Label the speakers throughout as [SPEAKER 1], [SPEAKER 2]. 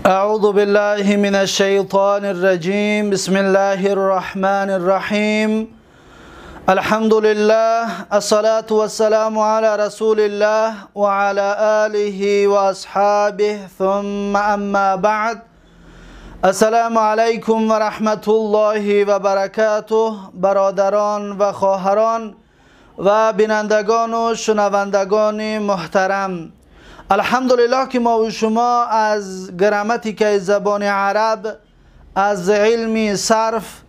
[SPEAKER 1] أعوذ بالله من الشيطان الرجيم. بسم الله الرحمن الرحيم. الحمد لله، الصلاة والسلام على رسول الله وعلى آله وأصحابه، ثم أما بعد. السلام علیکم و رحمت الله و برکاته. برادران و خواهران و بینندگان و شنوندگان محترم، الحمدلله که ما و شما از گراماتیک زبان عرب، از علم صرف،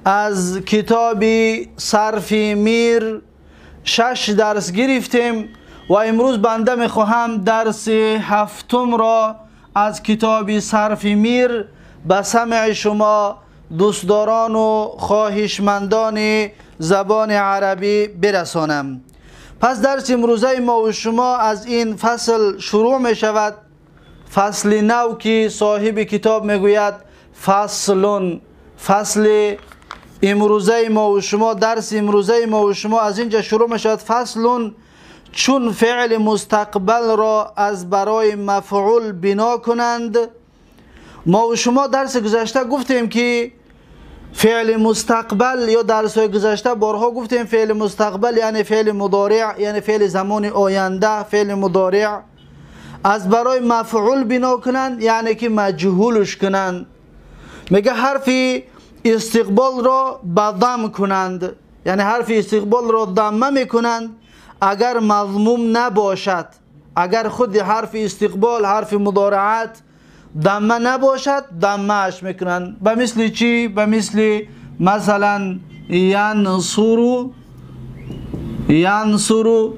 [SPEAKER 1] از کتاب صرف میر 6 درس گرفتیم و امروز بنده میخواهم درس هفتم را از کتاب صرف میر به سمع شما دوستداران و خواهشمندان زبان عربی برسانم. پس درس امروزه ما و شما از این فصل شروع می شود، فصل نو که صاحب کتاب می گوید فصلون. فصل امروزه ما و شما، درس امروزه ما و شما از اینجا شروع می شود. فصلون، چون فعل مستقبل را از برای مفعول بنا کنند. ما و شما درس گذشته گفتیم که فعل مستقبل، یا درس های گذشته بارها گفتیم فعل مستقبل یعنی فعل مضارع، یعنی فعل زمان آینده، فعل مضارع از برای مفعول بنا کنند، یعنی که مجهولش کنند. میگه حرف استقبال را بدم کنند، یعنی حرف استقبال را ضمه میکنند اگر مضموم نباشد. اگر خود حرف استقبال، حرف مضارعت ضمه نباشد، ضمه‌اش میکنند. به مثل چی؟ به مثل مثلا ینصر، ینصر،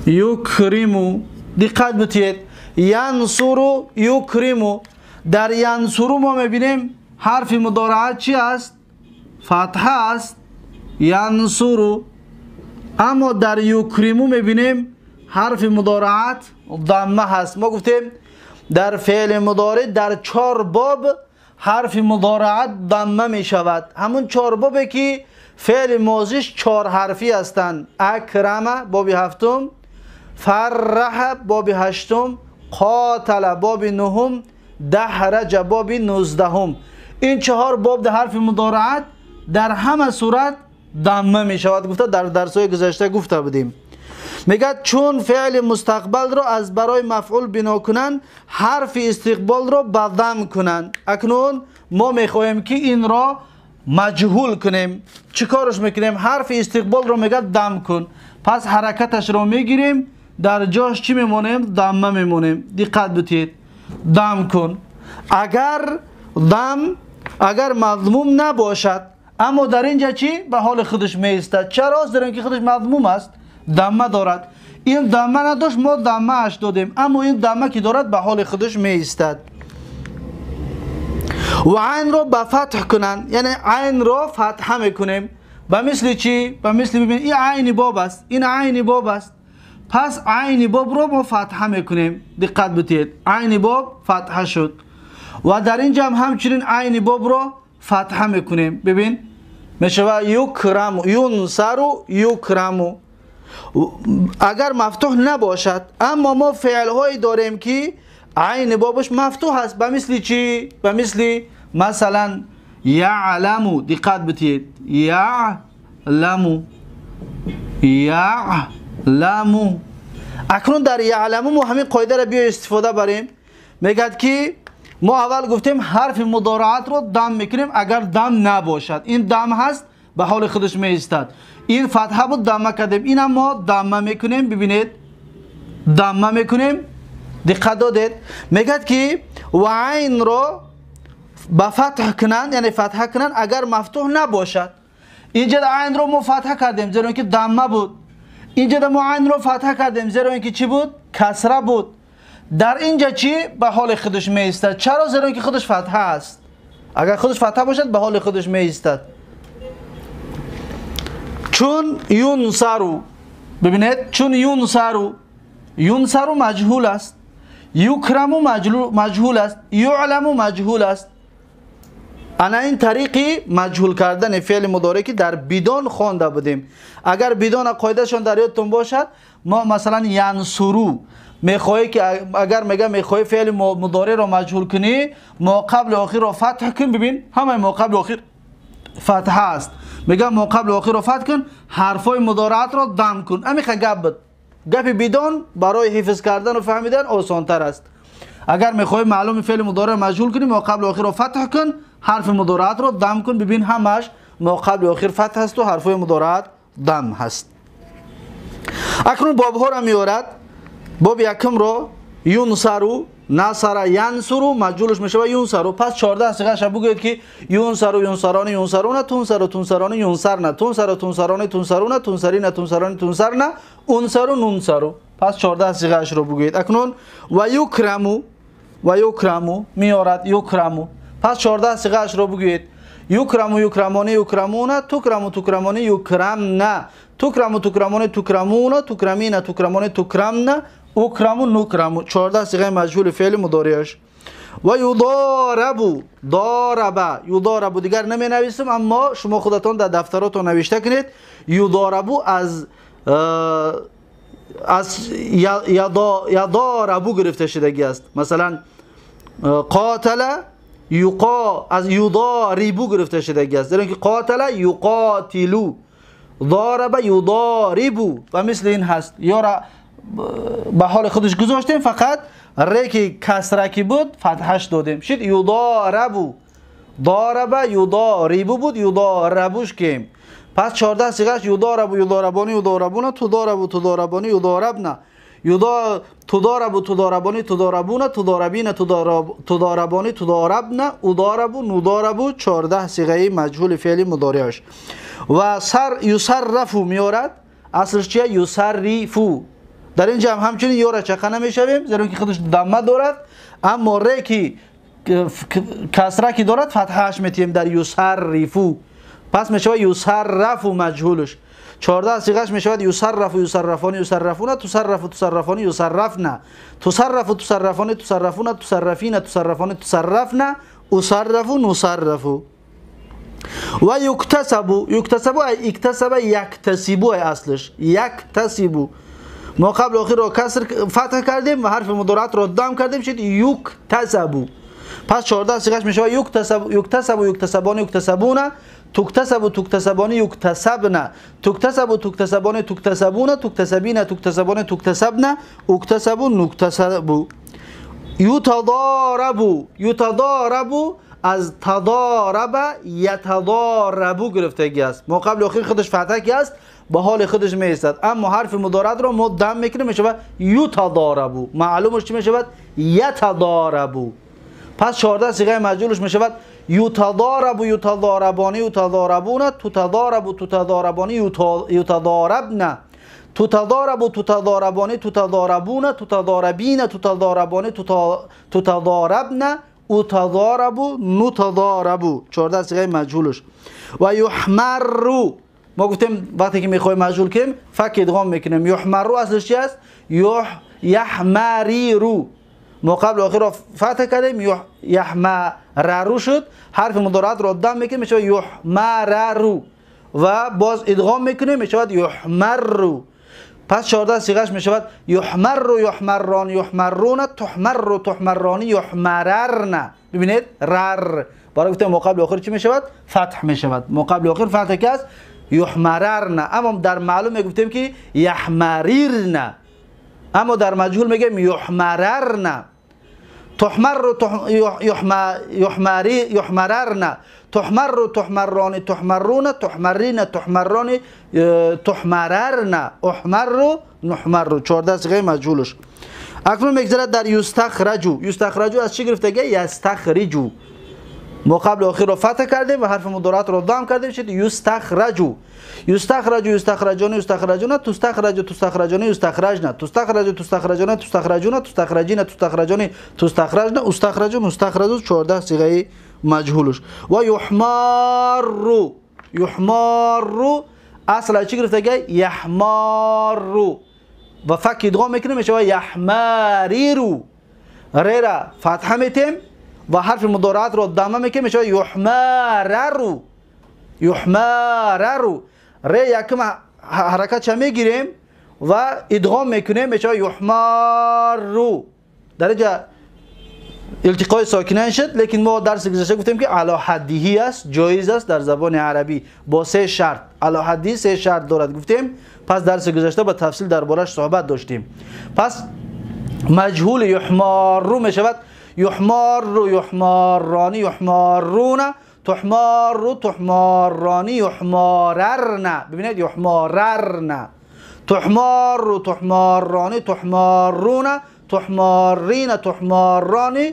[SPEAKER 1] یکرم. دقت بتید، ینصر، یکرم. در ینصر ما میبینیم حرف مضارعت چی است؟ فتحه است، ینصر. اما در یکرم میبینیم حرف مضارعت ضمه هست. ما گفتیم در فعل مضارع در 4 باب حرف مضارعت ضمه می شود. همون 4 بابی که فعل ماضیش 4 حرفی هستند: اکرم باب هفتم، فرح باب هشتم، قاتل باب نهم، دحرج باب 19. این 4 باب در حرف مضارعت در همه صورت ضمه می شود. گفته در درس‌های گذشته گفته بودیم. میگه چون فعل مستقبل را از برای مفعول بنا کنند، حرف استقبال را بضم کنند. اکنون ما میخواهیم که این را مجهول کنیم. چی کارش میکنیم؟ حرف استقبال را میگه دم کن، پس حرکتش را میگیریم، در جاش چی میمونیم؟ ضمه میمونیم. دقت بتید، دم کن. اگر دم، اگر مضموم نباشد، اما در اینجا چی؟ به حال خودش میایستد. چرا؟ در اینکه خودش مضموم است، ضمه دارد. این ضمه نداشت، ما ضمه اش دادیم، اما این ضمه که دارد به حال خودش می ایستد. و عین را به فتح کنند، یعنی عین را فتحه میکنیم. به مثل چی؟ به مثل، ببین این عین باب است، این عین باب است، پس عین باب را ما فتحه میکنیم. دقت بتید، عین باب فتحه شد. و در اینجا هم همچنین عین باب را فتحه میکنیم. ببین میشود یکرم، ینصر، یکرم. اگر مفتوح نباشد، اما ما فعل هایی داریم که عین بابش مفتوح است. به مثل چی؟ به مثل مثلا یعلم. دقت بتید، یعلم، یعلم. اکنون در یعلم ما همین قاعده را بیا استفاده بریم. میگد که ما اول گفتیم حرف مضارعت رو دم میکنیم اگر دم نباشد. این دم هست، به حال خودش می ایستد. این فتحه بود، ضمه کردیم، این هم ما ضمه میکنیم. ببینید ضمه میکنیم، دقت دادید. میگد که و عین را به فتح کنند، یعنی فتحه کنند اگر مفتوح نباشد. اینجا عین رو ما فتحه کردیم زیرا اینکه ضمه بود. اینجا ما عین رو فتحه کردیم زیرا اینکه چی بود؟ کسره بود. در اینجا چی؟ به حال خودش می ایستد. چرا؟ زیرا اینکه خودش فتحه است. اگر خودش فتحه باشد به حال خودش می ایستد. چون ینصرو، ببینید چون ینصرو، ینصرو مجهول است، یکرمو مجهول است، یعلمو مجهول است. انا این طریقی مجهول کردن فعل مضارع که در بدون خوانده بودیم. اگر بدون قاعدهشون در یادتون باشد، ما مثلا ینصرو میخوای که اگر میگه میخوای فعل مضارع رو مجهول کنی، ما قبل آخر رو فتح کن. ببین همه ما قبل آخر فتح است. میگه ما قبل آخر رو فتح کن، حرفای مضارعت رو دم کن. امیخه گپ بد. گپ بدون برای حفظ کردن و فهمیدن آسان‌تر است. اگر میخوای معلوم فعل مضارع مجهول کنی، ما قبل آخر رو فتح کن، حرف مضارعت رو دم کن. ببین همش ما قبل آخر فتح هست و حرفای مضارعت دم هست. اکنون بابها را میارد. باب یکم رو ینصرو، نصر ینصرو، مجهولش میشه ینصرو. پس 14 صیغه ش بگویید که ینصرو، ینصران، ینصرون، تنصرو، تنصران، ینصرن، تنصرو، تنصران، تنصرون، تنصرین، تنصران، تنصرن، انصرو، ننصرو. پس 14 صیغه ش رو بگویید. اکنون و یکرمو، و یکرمو میارد یکرمو. پس 14 صیغه ش رو بگویید. یکرمو، یکرمانی، یکرمون، تکرمو، تکرمانی، یکرمن، تکرمو، تکرمانی، تکرمون، تکرمین، تکرمانی، تکرمن، اکرمو، نکرمو. 14 صیغه مجهول فعل مضارعش. و یضاربو، ضارب، یضاربو دیگر نمی نویسم، اما شما خودتان در دفتراتون نوشته کنید. یضاربو از یضاربو گرفته شدگی است. مثلا قاتل یقا از یضاربو گرفته شدگی است، در اینکه قاتل یقاتلو، ضارب یضاربو و مثل این هست. یا را به حال خودش گذاشتیم، فقط ر که کسره کی بود فتحش دادیم، شد یضاربو. ضارب یضاربو بود، یضاربوش کیم. پس 14 صیغه‌اش یضاربو، یضاربانی، یضاربون، تضاربو، تضاربانی، یضاربن، تضاربو، تضاربانی، تضاربون، تضاربین، تضاربانی، تضاربن، اضاربو، نضاربو. 14 صیغه مجهول فعل مضارعش. و سر یصرفو میارد. اصلش چیه؟ یصرفو. در اینجا هم همچنین یورا چقه نمیشویم، زیرا که خودش دمه دارد، اما ر که کسره که دارد فتحش میتیم در یصرفو. پس میشود یصرفو مجهولش. 14 صیغه‌اش میشود یصرف، یصرفان، یصرفون، تصرف، تصرفان، یصرفن، تصرف، تصرفان، تصرفون، تصرفین، تصرفان، تصرفن، اصرف، نصرف. و یکتسب، یکتسب ای اکتسب یکتسب اصلش یکتسب. ما قبل آخر رو کسر فتح کردیم و حرف مضارعت رو دم کردیم، شد یکتسب. پس 14 صیغه‌اش میشه یکتسب، یکتسب، یکتسبان، یکتسبون، تکتسب، تکتسبان، یکتسبن، تکتسب، تکتسبان، تکتسبون، تکتسبین، تکتسبان، تکتسبن، اکتسب، نکتسب. یتضارب، یتضارب از تضارب یتضارب گرفتگی است. ما قبل آخر خودش فتح است، به حال خودش می ایستد، اما حرف مضارع رو ما دم میکنیم، میشود یتضارب. معلومش چی میشود؟ یتضارب. پس 14 صیغه مجهولش میشود یتضارب، یتضاربان، یتضاربون، تتضارب، تتضاربان، یتضاربن، تتضارب، تتضاربان، تتضاربون، تتضاربین، تتضاربان، تتضاربن، اتضارب، نتضارب. 14 صیغه مجهولش. و یحمر، ما گفتیم وقتی که میخوایم مجهول کنیم فک ادغام میکنیم. یحمر اصلش چی است؟ یحمریرو. ما قبل آخر را فتح کردیم، یحمررو شد، حرف مضارعت را دم میکنیم میشود یحمررو و باز ادغام میکنیم میشود یحمرو. پس 14 صیغه‌اش میشود یحمر، یحمران، یحمرون، تحمر، تحمران، یحمررن. ببینید رر برای گفتیم ما قبل آخر چی میشود؟ فتح میشود. ما قبل آخر فتح که است یحمررن، اما در معلوم میگفتیم که یحمریرن، اما در مجهول میگیم یحمررن. تحمر، یحمررن، تحمر، تحمران، تحمرون، تحمرین، تحمران، تحمررن، احمر، نحمر. 14 صیغه مجهولش. اکنون میگذرد در یستخرجو. یستخرجو از چی گرفتگی؟ یستخرجو. ما قبل آخر رو فتح کردیم و حرف مضارعت رو دم کردیم، شد یستخرجو. یستخرجو، یستخرجون، یستخرجون، تستخرج، تستخرجون، یستخرجن، تستخرج، تستخرجون، تستخرجون، تستخرجین، تستخرجون، تستخرجن، استخرجو، مستخرجو. 14 صیغه مجهولش. و یحمار، یحمار اصلا چی گرفتگی؟ یحمار و فک ادغام میکنیم میشه یحماریرو. ر را فتحه میتیم و حرف مضارعت رو دمه میکنیم میشه یحمررو. یحمررو. ر یکم حرکت چه میگیریم و ادغام میکنیم میشه یحمارو. در اینجا التقای ساکنین شد، لیکن ما درس گذشته گفتیم که علی حدیهی است، جایز است در زبان عربی با سه شرط. علی حدی سه شرط دارد گفتیم. پس درس گذشته با تفصیل دربارش صحبت داشتیم. پس مجهول یحمارو میشود یحمار، یحمارانی، یحمارون، تحمار، تحمارانی، یحماررن. ببینید یحماررن، تحمار، تحمارانی، تحمارون، تحمارین، تحمارانی،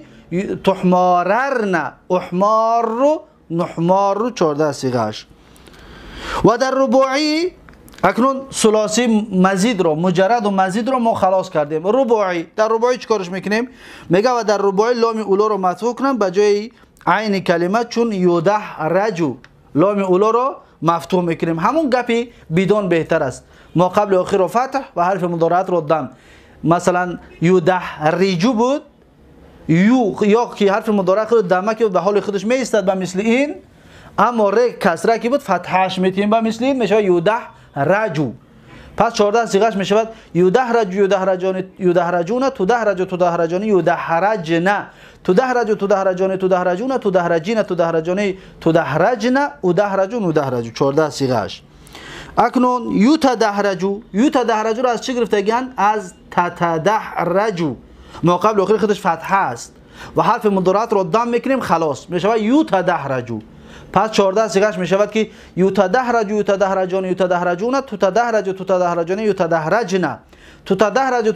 [SPEAKER 1] تحماررن، احمار، نحمار. 14 صیغه‌اش. و در رباعی اکنون ثلاثی مزید رو، مجرد و مزید رو ما خلاص کردیم. رباعی، در رباعی چیکارش میکنیم؟ میگه و در رباعی لام اولا رو مفتوح کنم به جای عین کلمه، چون یوده رجو لام اولا رو مفتوح میکنیم. همون گپی بدون بهتر است. ما قبل آخر رو فتح و حرف مضارعت رو دم. مثلا یوده رجو بود، یو یا که حرف مضارع خود دمه که به حال خودش می ایستد به مثل این، اما ر کسره که بود فتحش میتیم به مثل این میشه یوده رجو. پس 14 صیغه‌اش میشود یوده رجو، یوده رجانی، یوده رجون، تده رجو، تده رجانی، یوده رجنه، تده رجو، تده رجانی، تده رجون، تده رجینه، تده رجانی، تده رجنه، اوده رجو، نوده رجو. 14 صیغه‌اش. اکنون یوتدهرجو، یوتدهرجو را از چی گرفتگن؟ از تتدهرجو. ما قبل آخر خودش فتحه است و حرف مضارعت را دم میکنیم، خلاص میشود یوتدهرجو. پس 14 صیغه‌اش میشود که یوتدهرجو، یوتدهرجان، یوتدهرجون، تتدهرجو، تتدهرجان، یوتدهرجنه، تتدهرجو،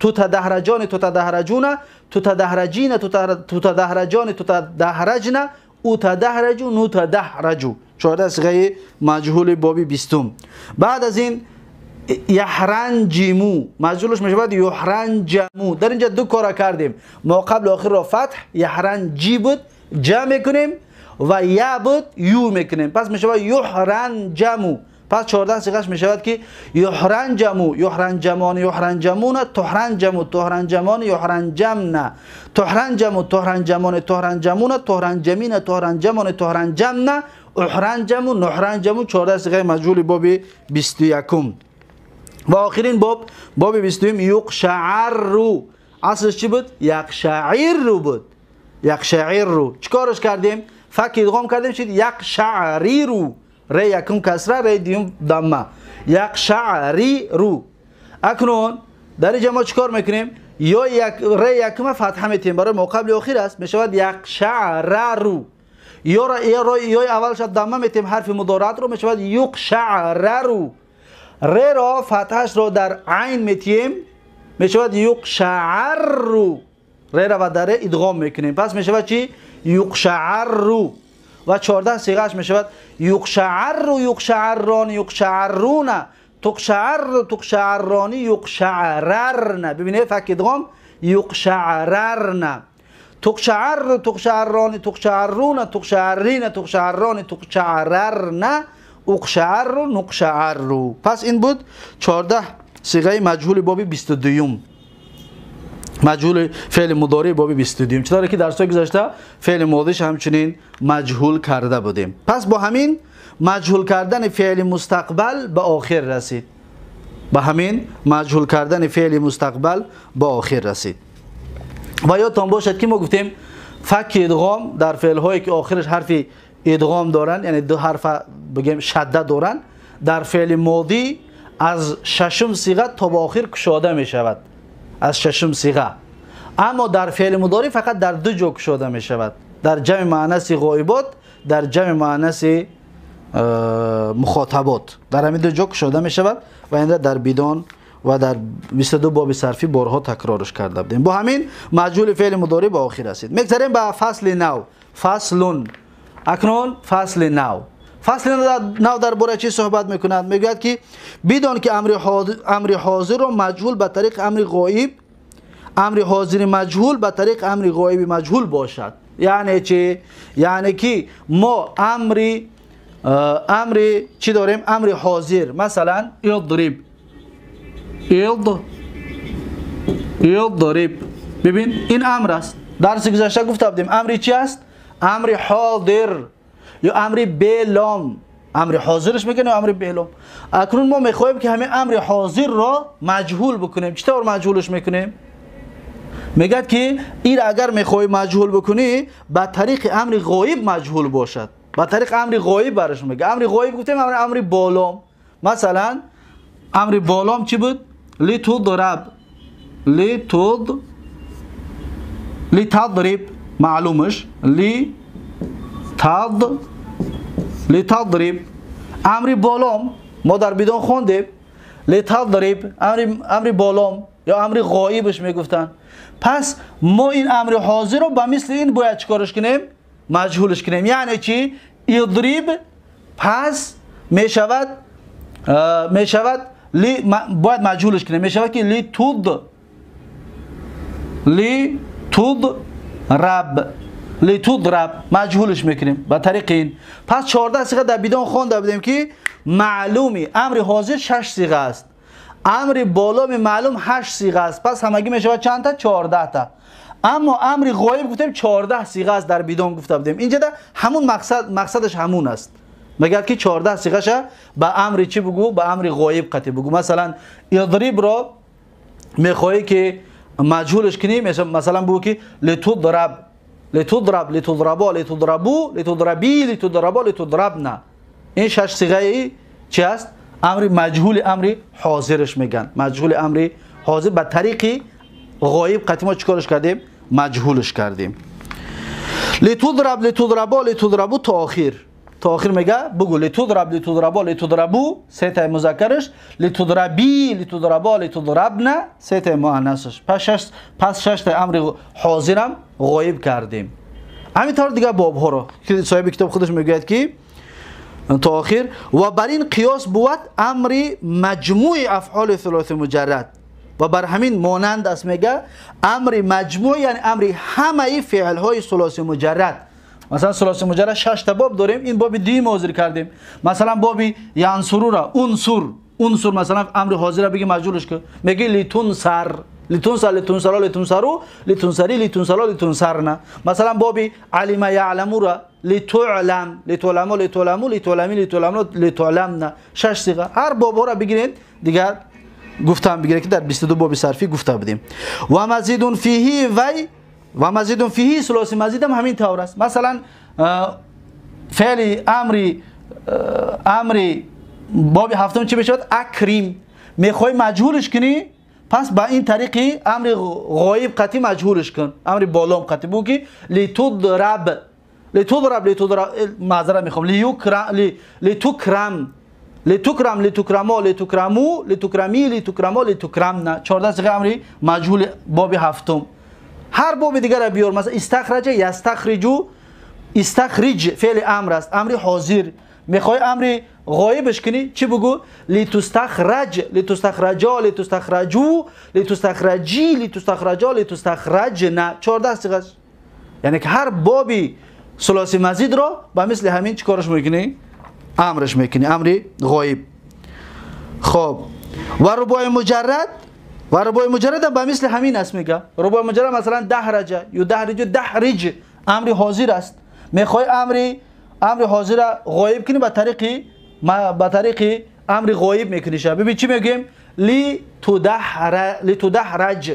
[SPEAKER 1] تتدهرجان، تتدهرجون، تتدهرجین، تتدهرجان، تتدهرجنه، اوتدهرجو، نوتدهرجو. 14 صیغه مجهول بابی 20. بعد از این یحرنجمو، مجهولش میشود یحرنجمو. در اینجا دو کار کردیم. ما قبل آخر را فتح، یحرنجی بود جمع میکنیم و یا بود یو میکنیم، پس میشود یحرنجمو. پس 14 صیغه‌اش میشود که یحرنجمو، یحرنجمان، یحرنجمون، تحرنجمو، تحرنجمان، یحرنجمن، تحرنجمو، تحرنجمان، تحرنجمون، تحرنجمین، تحرنجمان، تحرنجمن، احرنجمو، نحرنجمو. 14 صیغه مجهول باب 21. و آخرین باب، باب 22، یقشعر. اصلش چی بود؟ یقشعر بود. یقشعر چیکارش کردیم؟ فک ادغام کردیم شد یقشعریرو. ر یکم کسره، ر دیوم دمه. یقشعریرو. اکنون در اینجا ما چیکار میکنیم؟ یا یک ر یکم فتحه میتیم برای ما قبل آخر است، میشود یقشعررو. یا را یا اول شد دمه میتیم حرف مضارعت رو، میشود یقشعررو. ر را فتحش رو در عین میتیم، میشود یقشعررو. ر را و در ادغام میکنیم، پس میشود چی؟ یقشعررو. و 14 صیغه‌اش میشود یقشعر، یقشعران، یقشعرون، تقشعر، تقشعرانی، یقشعررن. ببینید فک ادغام یقشعررن، تقشعر، تقشعران، تقشعرون، تقشعرین، تقشعران، تقشعررن، اقشعر، نقشعر. پس این بود 14 صیغه مجهول باب 22، مجهول فعل مضارع باب 22. چطوری که درس های گذشته فعل ماضیش همچنین مجهول کرده بودیم. پس با همین مجهول کردن فعل مستقبل به آخر رسید. با همین مجهول کردن فعل مستقبل به آخر رسید. و یادتان باشد که ما گفتیم فک ادغام در فعل هایی که آخرش حرف ادغام دارن، یعنی دو حرف بگیم شده دارن، در فعل ماضی از ششم صیغه تا به آخر کشاده می شود. از ششم صیغه. اما در فعل مضارع فقط در دو جا کشاده می شود، در جمع مؤنث غایبات، در جمع مؤنث مخاطبات. در همین دو جا کشاده می شود و این در بدان و در 22 باب صرفی بارها تکرارش کرده بودیم. با همین مجهول فعل مضارع به آخر رسید. میگذریم به فصل نو. فصلون. اکنون فصل نو. فصل نو درباره چی صحبت میکند؟ میگوید که بدان که امر حاضر را مجهول به طریق امر غایب، امر حاضر مجهول به طریق امر غایب مجهول باشد. یعنی چی؟ یعنی که ما امر چی داریم؟ امر حاضر، مثلا اضرب، اضرب. ببین این امر است. درس گذشته گفته بودیم امر چی است؟ امر حاضر یا امر بلام. امر حاضرش میگن یا امر بالام. اکنون ما میخوایم که همین امر حاضر را مجهول بکنیم. چطور مجهولش میکنیم؟ میگه که این اگر میخوای مجهول بکنی به طریق امر غایب مجهول باشد. به طریق امر غایب برش میگه. امر غایب گفتیم امر بالام. مثلا امر بالام چی بود؟ لتضرب، لتضرب معلومش، لتضرب امر بالام ما در بدون خوندیم. لتضرب امر بالام یا امر غایبش میگفتن. پس ما این امر حاضر رو به مثل این باید چیکارش کنیم؟ مجهولش کنیم. یعنی چی؟ اضرب پس میشود باید مجهولش کنیم. میشود که لتضرب، لتضرب مجهولش میکنیم به طریق این. پس 14 صیغه در بدون خوانده بودیم که معلومی امر حاضر 6 صیغه است، امر بالام معلوم 8 صیغه است. پس همگی میشود چند تا؟ 14 تا. اما امر غایب گفتیم 14 صیغه است در بدون گفته بودیم. اینجا ده همون مقصدش همون است. مگر که 14 صیغه شه به امر چی بگو؟ به امر غایب قطعی بگو. مثلا اضرب را میخوای که مجهولش کنی، مثلا بگو که لتضرب، لتضرب، لتضربا، لتضربو، لتضربی، لتضربا، لتضربنا. این 6 صیغه چی است؟ امر مجهول امر حاضرش میگن. مجهول امر حاضر به طریق غایب قطعی ما چیکارش کردیم؟ مجهولش کردیم. لتضرب، لتضربا، لتضربو تا آخر. تا آخر میگه بگو لتضرب، لتضربا، لتضربو سه تا مذکرش، لتضربی، لتضربا، لتضربنا سه تا مؤنثش. پس شش تا امر حاضرم غایب کردیم. همینطور دیگه باب ها رو که صاحب کتاب خودش میگوید که تا آخر. و بر این قیاس بود امر مجموع افعال ثلاث مجرد و بر همین مانند است. میگه امر مجموع یعنی امر همه فعل های ثلاث مجرد. مثلا ثلاث مجرد 6 تا باب داریم، این باب دیم حاضر کردیم. مثلا باب ینصرو را انصر، انصر مثلا امر حاضر را بگی مجهولش کن، میگه لتنصر، لتنصر، لتنصرا، لتنصرو، لتنصری، لتنصرا، لتنصرنا. مثلا باب علم یعلم را لتعلم، لتعلم، لتعلمو، لتعلمی، لتعلمنا، لتعلمنا. 6 صیغه هر باب را بگیرید دیگر گفتم بگیرید که در 22 باب صرفی گفته بودیم. و مزید فیه وی و مزید فیه ثلاثی مزید هم همین طور است. مثلا فعل امری باب هفتم چی بشود؟ اکریم. میخوای مجهولش کنی، پس با این طریقی امر غایب قطعی مجهولش کن. امر بالام قطعی بگو که لتضرب، لتضرب، لتضرب، معذرت میخوام، لتکرم، لتکرم، لتکرما، لتکرمو، لتکرمی، لتکرما، لتکرمنا. 14 صیغه امری مجهول باب هفتم. هر باب دیگر را بیار. مثلا استخرج، یستخرجو، استخرج فعل امر است، امر حاضر. میخوای امر غایبش کنی چی بگو؟ لتستخرج، لتستخرجا، لتستخرجو، لتستخرجی، لتستخرجا، لتستخرجنا. 14 صیغه. یعنی که هر بابی ثلاثی مزید را به مثل همین چیکارش میکنی؟ امرش میکنی، امر غایب. خب و رباع مجرد، و رباع مجرد هم به مثل همین است. میگه رباع مجرد مثلا دهرجه یا دهرج، دهرج امر حاضر است. میخوای امر حاضر غایب کنی به طریق امر غایب میکنی. ببین چی میگیم؟ لتدحرج.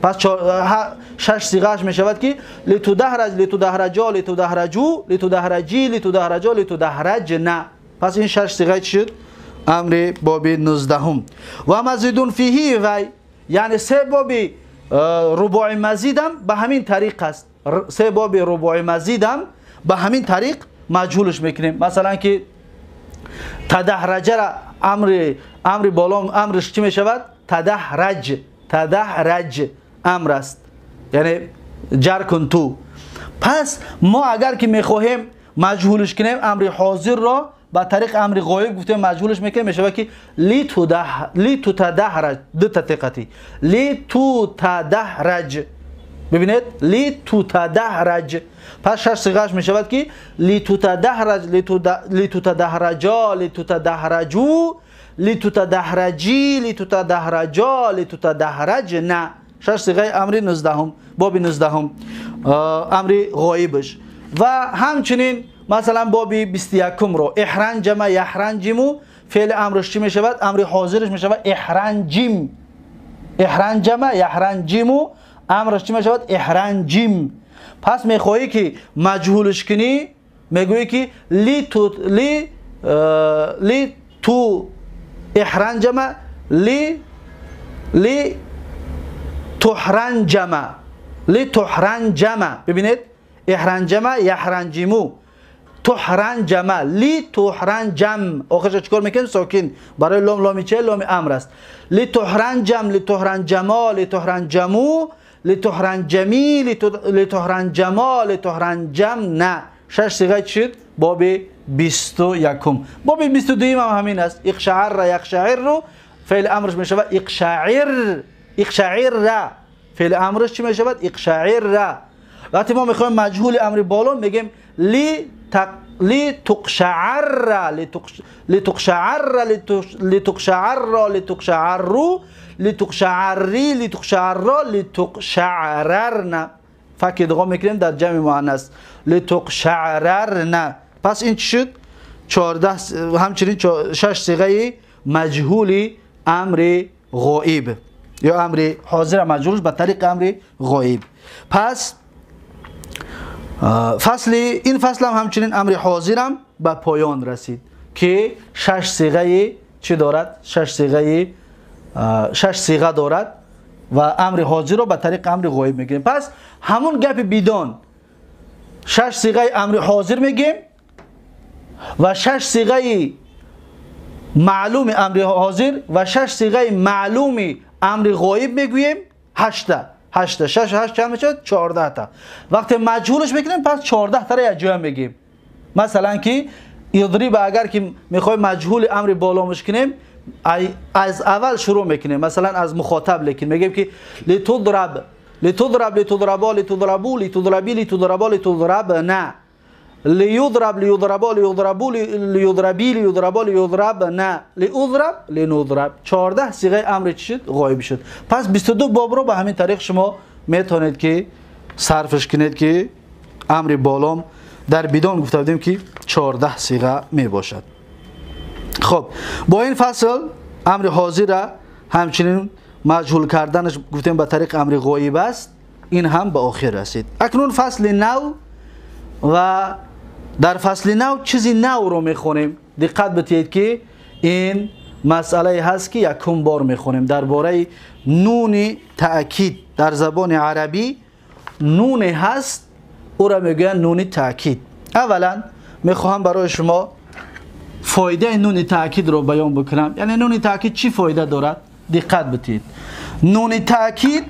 [SPEAKER 1] پس 6 صیغهش میشود که لتدحرج، لتدحرجا، لتدحرجو، لتدحرجی، لتدحرجا، لتدحرجنا. پس این 6 صیغه شد امر باب 19. و مزیدون فیه وی یعنی سه باب رباع مزیدم به همین طریق است. سه باب رباع مزیدم به همین طریق مجهولش میکنیم. مثلا که تدحرج را امر بالا امرش چی میشود؟ تدحرج، تدحرج امر است، یعنی جر کن تو. پس ما اگر که میخواهیم مجهولش کنیم امر حاضر را با طریق امر غایب گفتیم مجهولش میکنیم، میشود که لتتدحرج، دو تا تقطی، لتتدحرج. ببینید لتتدحرج. پس 6 صیغهش میشود که لتتدحرج، لتتدحرجا، لتتدحرجو، لتتدحرجی، لتتدحرجا، لتتدحرجنا. 6 صیغه امر 19 باب 19 امر غایبش. و همچنین مثلا بابی 21 رو احرنجم یحرنجمو فعل امرش چی میشود؟ امر حاضرش میشود احرنجم. احرنجم یحرنجمو امرش چی میشود؟ احرنجم. پس میخوایی که مجهولش کنی، میگویی که لی تو لی لی تو احرنجم لی لی تحرنجم لی تحرنجم. ببینید احرنجم یحرنجمو تحرنجم لی تحرنجم، آخرش چیکار میکنیم؟ ساکن برای لام، لامی چه؟ لام امر است. لی تحرنجم لی تحرنجما لی تحرنجمو لی تحرنجمی لی تحرنجما لی تحرنجم. نه، شش صیغه شد باب 21. باب 22 هم همین است. اقشعر یقشعر فعل امرش میشود اقشعر، اقشعر فعل امرش چی میشود؟ اقشعر. وقتی ما میخوایم مجهول امر بالا میگیم لی لی تقشعر لی تقشعر لی تقشعر لی تقشعر لی تقشعری لی تقشعر لی تقشعررن. فک ادغام میکنیم در جمع مؤنث لی تقشعررن. پس این چی شد؟ 14 همچنین 6 صیغه مجهول امر غائب یا امر حاضر مجهولش به طریق امر غائب. پس فصل این فصل هم همچنین امر حاضرم به پایان رسید که 6 صیغه چی دارد؟ 6 صیغه، 6 صیغه دارد و امر حاضر رو به طریق امر غایب میگیریم. پس همون گپ بیدان 6 صیغه امر حاضر میگیم و 6 صیغه معلوم امر حاضر و 6 صیغه معلوم امر غایب میگوییم. 8 تا 8 6 8 چند میشه؟ 14 تا. وقتی مجهولش میکنیم پس 14 تا رو یک جای میگیم. مثلا که یضرب اگر که میخوایم مجهول امر بالامش کنیم از اول شروع میکنیم، مثلا از مخاطب لیکن میگیم که لتضرب لتضرب لتضربا لتضربوا لتضربی لتضربا لتضربنا لیضرب لیضربا لیضربوا لیضربی لیضربا لیضربنا لیضرب لنضرب. 14 صیغه امر چی شد؟ غایب شد. پس 22 باب رو به همین طریق شما میتونید که صرفش کنید که امر بالام در بیدان گفته بودیم که 14 صیغه می باشد. خب با این فصل امر حاضر همچنین مجهول کردنش گفتیم به طریق امر غایب است، این هم به آخر رسید. اکنون فصل نو و در فصل نو چیزی نو رو میخونیم. دقت بدهید که این مسئله هست که یکم بار میخونیم درباره نون تأکید. در زبان عربی نون هست، او را میگویند نون تأکید. اولا میخواهم برای شما فایده نون تأکید رو بیان بکنم. یعنی نون تأکید چی فایده دارد؟ دقت بدهید. نون تأکید،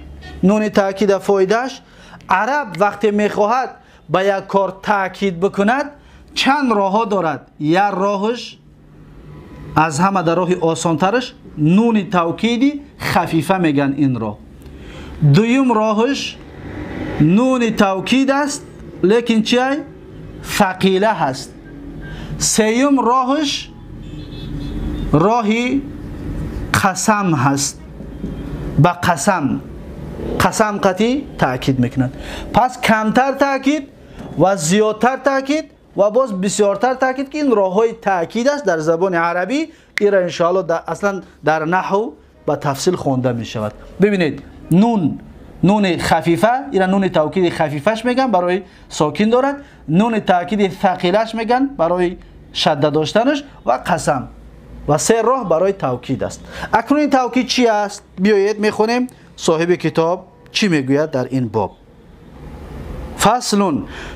[SPEAKER 1] نون تأکید فایدهش، عرب وقتی میخواهد به یک کار تأکید بکند چند راه دارد. یک راهش از همه در راه آسانترش نون توکیدی خفیفه میگن این راه. دویم راهش نون توکید است لیکن چیه؟ ثقیله هست. سیوم راهش راهی قسم هست، با قسم، قسم قطعی تأکید میکنند. پس کمتر تأکید و زیادتر تأکید و باز بسیارتر تأکید که این راههای تأکید است در زبان عربی. این را انشاءالله اصلا در نحو با تفصیل خوانده می شود. ببینید نون، نون خفیفه، این را نون توکید خفیفش میگن برای ساکن دارد، نون تأکید ثقیلش میگن برای شده داشتنش، و قسم و سه راه برای توکید است. اکنون این توکید چی است؟ بیایید میخونیم صاحب کتاب چی میگوید در این باب. فصل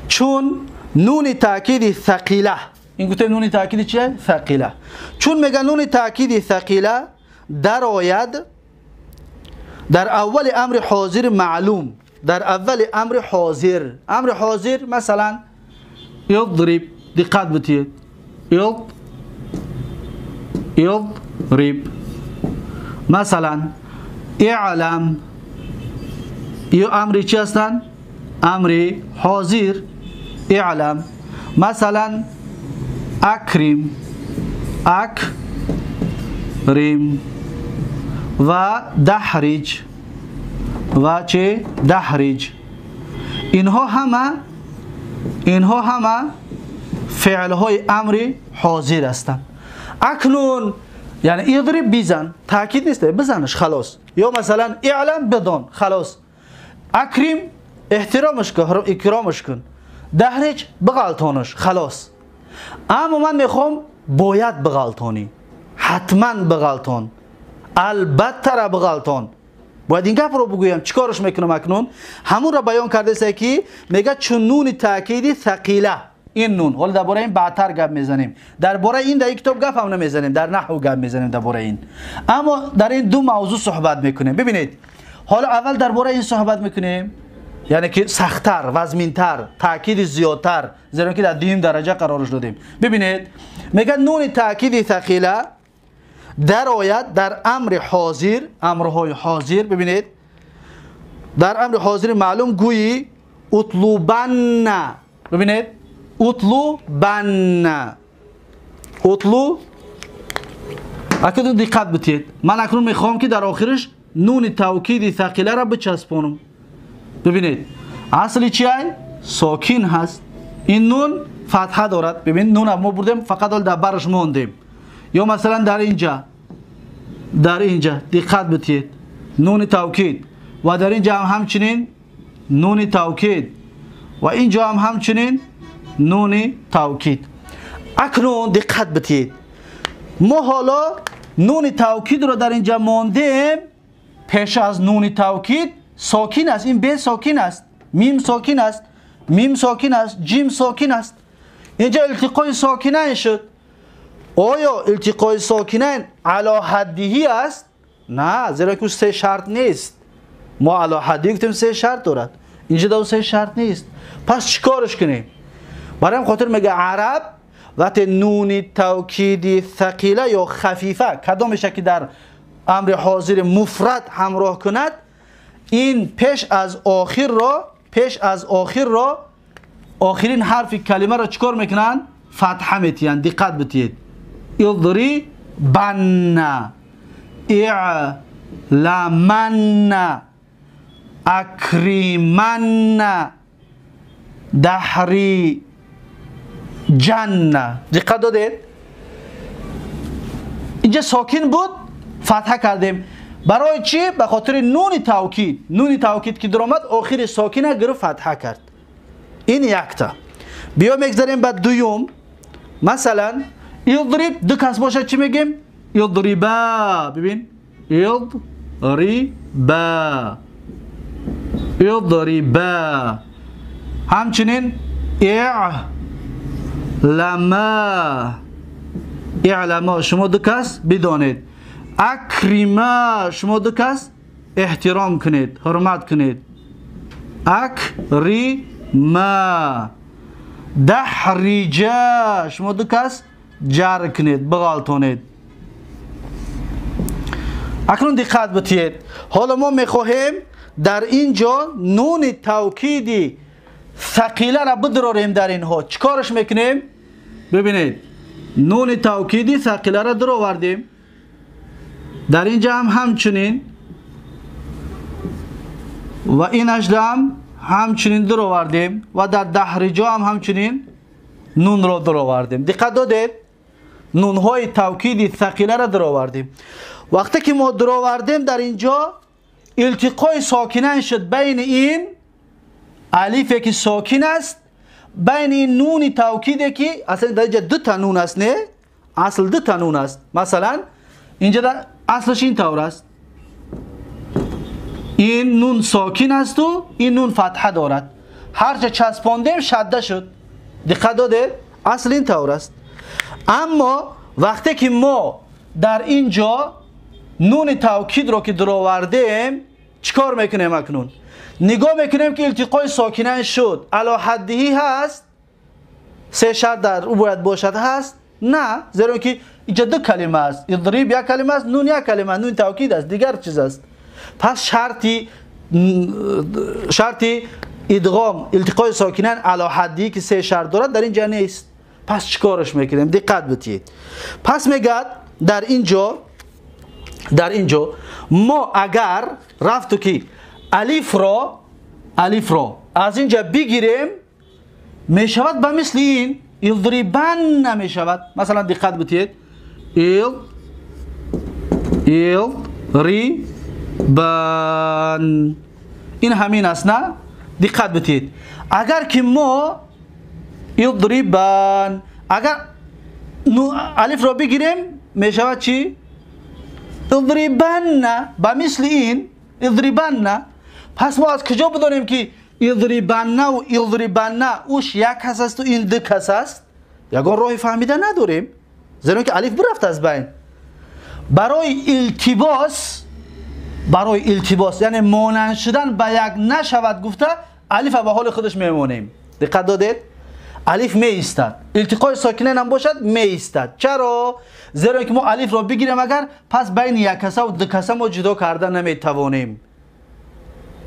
[SPEAKER 1] چون نون تأکید ثقیله، این گفته نون تأکید چیه؟ ثقیله. چون میگن نون تأکید ثقیله در آید در اول امر حاضر معلوم، در اول امر حاضر، امر حاضر مثلا یضرب، دقت بدهید، یضرب، مثلا اعلم، یا امر چی هستند؟ امر حاضر. اعلم، مثلا اکرم، اکرم و دحرج و چه؟ دحرج. اینها همه، اینها همه فعل‌های امری حاضر هستند. اکنون یعنی اضرب بزن، تاکید نیست، بزنش خلاص. یا مثلا اعلم بدان، خلاص. اکریم احترامش کن، اکرامش کن. دهرج بغلطانش، خلاص. اما من میخوام باید بغلطانی، حتما بغلطان، البته را بغلطان. باید این گپ رو بگویم. چیکارش میکنم اکنون؟ همون را بیان کرده است که میگه چون نون تاکیدی ثقیله، این نون، حالا درباره این بعدتر گپ میزنیم، درباره این در کتاب گپ هم نمیزنیم، در نحو گپ میزنیم درباره این. اما در این دو موضوع صحبت میکنیم. ببینید حالا اول درباره این صحبت میکنیم، یعنی که سخت‌تر، وزمین‌تر، تاکید زیادتر، زیرا که در دوم درجه قرارش دادیم. ببینید میگه نون تاکید ثقیله در آید در امر حاضر، امرهای حاضر. ببینید در امر حاضر معلوم گویی اطلبن. ببینید اطلبن، اطلو. اکنون دقت بدید، من اکنون میخوام که در آخرش نون توکید ثقیله را بچسبانم. ببینید اصلی چیه؟ ساکین هست. این نون فتحه دارد. ببینید نون ما بردیم فقط در برش موندیم. یا مثلا در اینجا، در اینجا دقت بدید نون توکید، و در اینجا هم همچنین نون توکید، و اینجا هم همچنین نون توکید. اکنون دقت بدید، ما حالا نون توکید رو در اینجا ماندیم. پیش از نون توکید ساکین است، این ب ساکین است، میم ساکین است، میم ساکین است، جیم ساکین است. اینجا التقای ساکنین شد. آیا التقای ساکنین علی حدهی است؟ نه، زیرا که سه شرط نیست. ما علی حدهی گفتیم سه شرط دارد، اینجا دو سه شرط نیست. پس چیکارش کنیم؟ برای این خاطر میگه عرب وقتی نون توکید ثقیله یا خفیفه کدامش که در امر حاضر مفرد همراه کند، این پیش از آخر را، پیش از آخر را، آخرین حرف کلمه را چیکار میکنن؟ فتحه میتین. دقت بدید، اضربن، اعلمن، اکرمن، دحری جن. دقت دادید؟ اینجا ساکن بود، فتحه کردیم. برای چی؟ به خاطر نون توکید. نون توکید که درآمد آخر ساکنه گرفت فتحه کرد. این یکتا. بیا میگذاریم به دوم. مثلا اضرب دو کس باشه چی میگیم؟ اضربا. ببین اضربا، اضربا. همچنین اعلما، اعلما شما دو کس بدانید. اکریما شما دو کس احترام کنید، حرمت کنید. اکریما. دحریجا شما دو کس جر کنید، بغلطانید. اکنون دقت بدید، حالا ما میخواهیم در اینجا نون توکیدی ثقیله را بدراریم در اینها. چیکارش میکنیم؟ ببینید نون توکیدی ثقیله را درآوردیم، در اینجا هم همچنین، و این هم همچنین درآوردیم، و در دحرجا هم همچنین نون را درآوردیم. دقت دادید؟ نون های توکیدی ثقیله را درآوردیم. وقتی که ما درآوردیم در اینجا التقای ساکنین شد بین این الف که ساکن است، بین این نون توکیده که اصلا در اینجا دو تا نون است، نه اصل دو تا نون است. مثلا اینجا در اصلش این طور است، این نون ساکن است و این نون فتحه دارد، هرچه چسباندیم شده شد. دقت داده؟ اصل این طور است. اما وقتی که ما در اینجا نون توکید را که درآوردیم چیکار میکنیم؟ اکنون نگاه میکنیم که التقای ساکنین شد، علی حدهی هست، سه شرط در او باید باشد هست؟ نه، زیرا که اینجا دو کلمه است، اضرب یک کلمه است، نون یک کلمه، نون توکید است، دیگر چیز است. پس شرطی ادغام التقای ساکنین علی حدی که سه شرط دارد در اینجا نیست. پس چیکارش میکنیم؟ دقت بدید. پس میگه در اینجا ما اگر رفتو که الف را از اینجا بگیریم میشود به مثل این. اضربن میشود. مثلا دقت بتید، ال ری بن، این همین است نه؟ دقت بتید، اگر که ما اضربن اگر الف را بگیریم میشود چی؟ اضربن. با مثل این اضربن. پس ما از کجا بدانیم که اضربن و اضربن اوش یک کس است و این دو کس است؟ یگان راه فهمیده نداریم، زیرا که الف برفت از بین. برای التباس، برای التباس یعنی مانند شدن به یک نشود گفته الف به حال خودش میمونیم. دقت دادید؟ الف می ایستد، التقای ساکنین هم باشد می ایستد. چرا؟ زیرا که ما الف را بگیریم اگر پس بین یک کسه و دو کسه ما جدا کرده نمیتوانیم.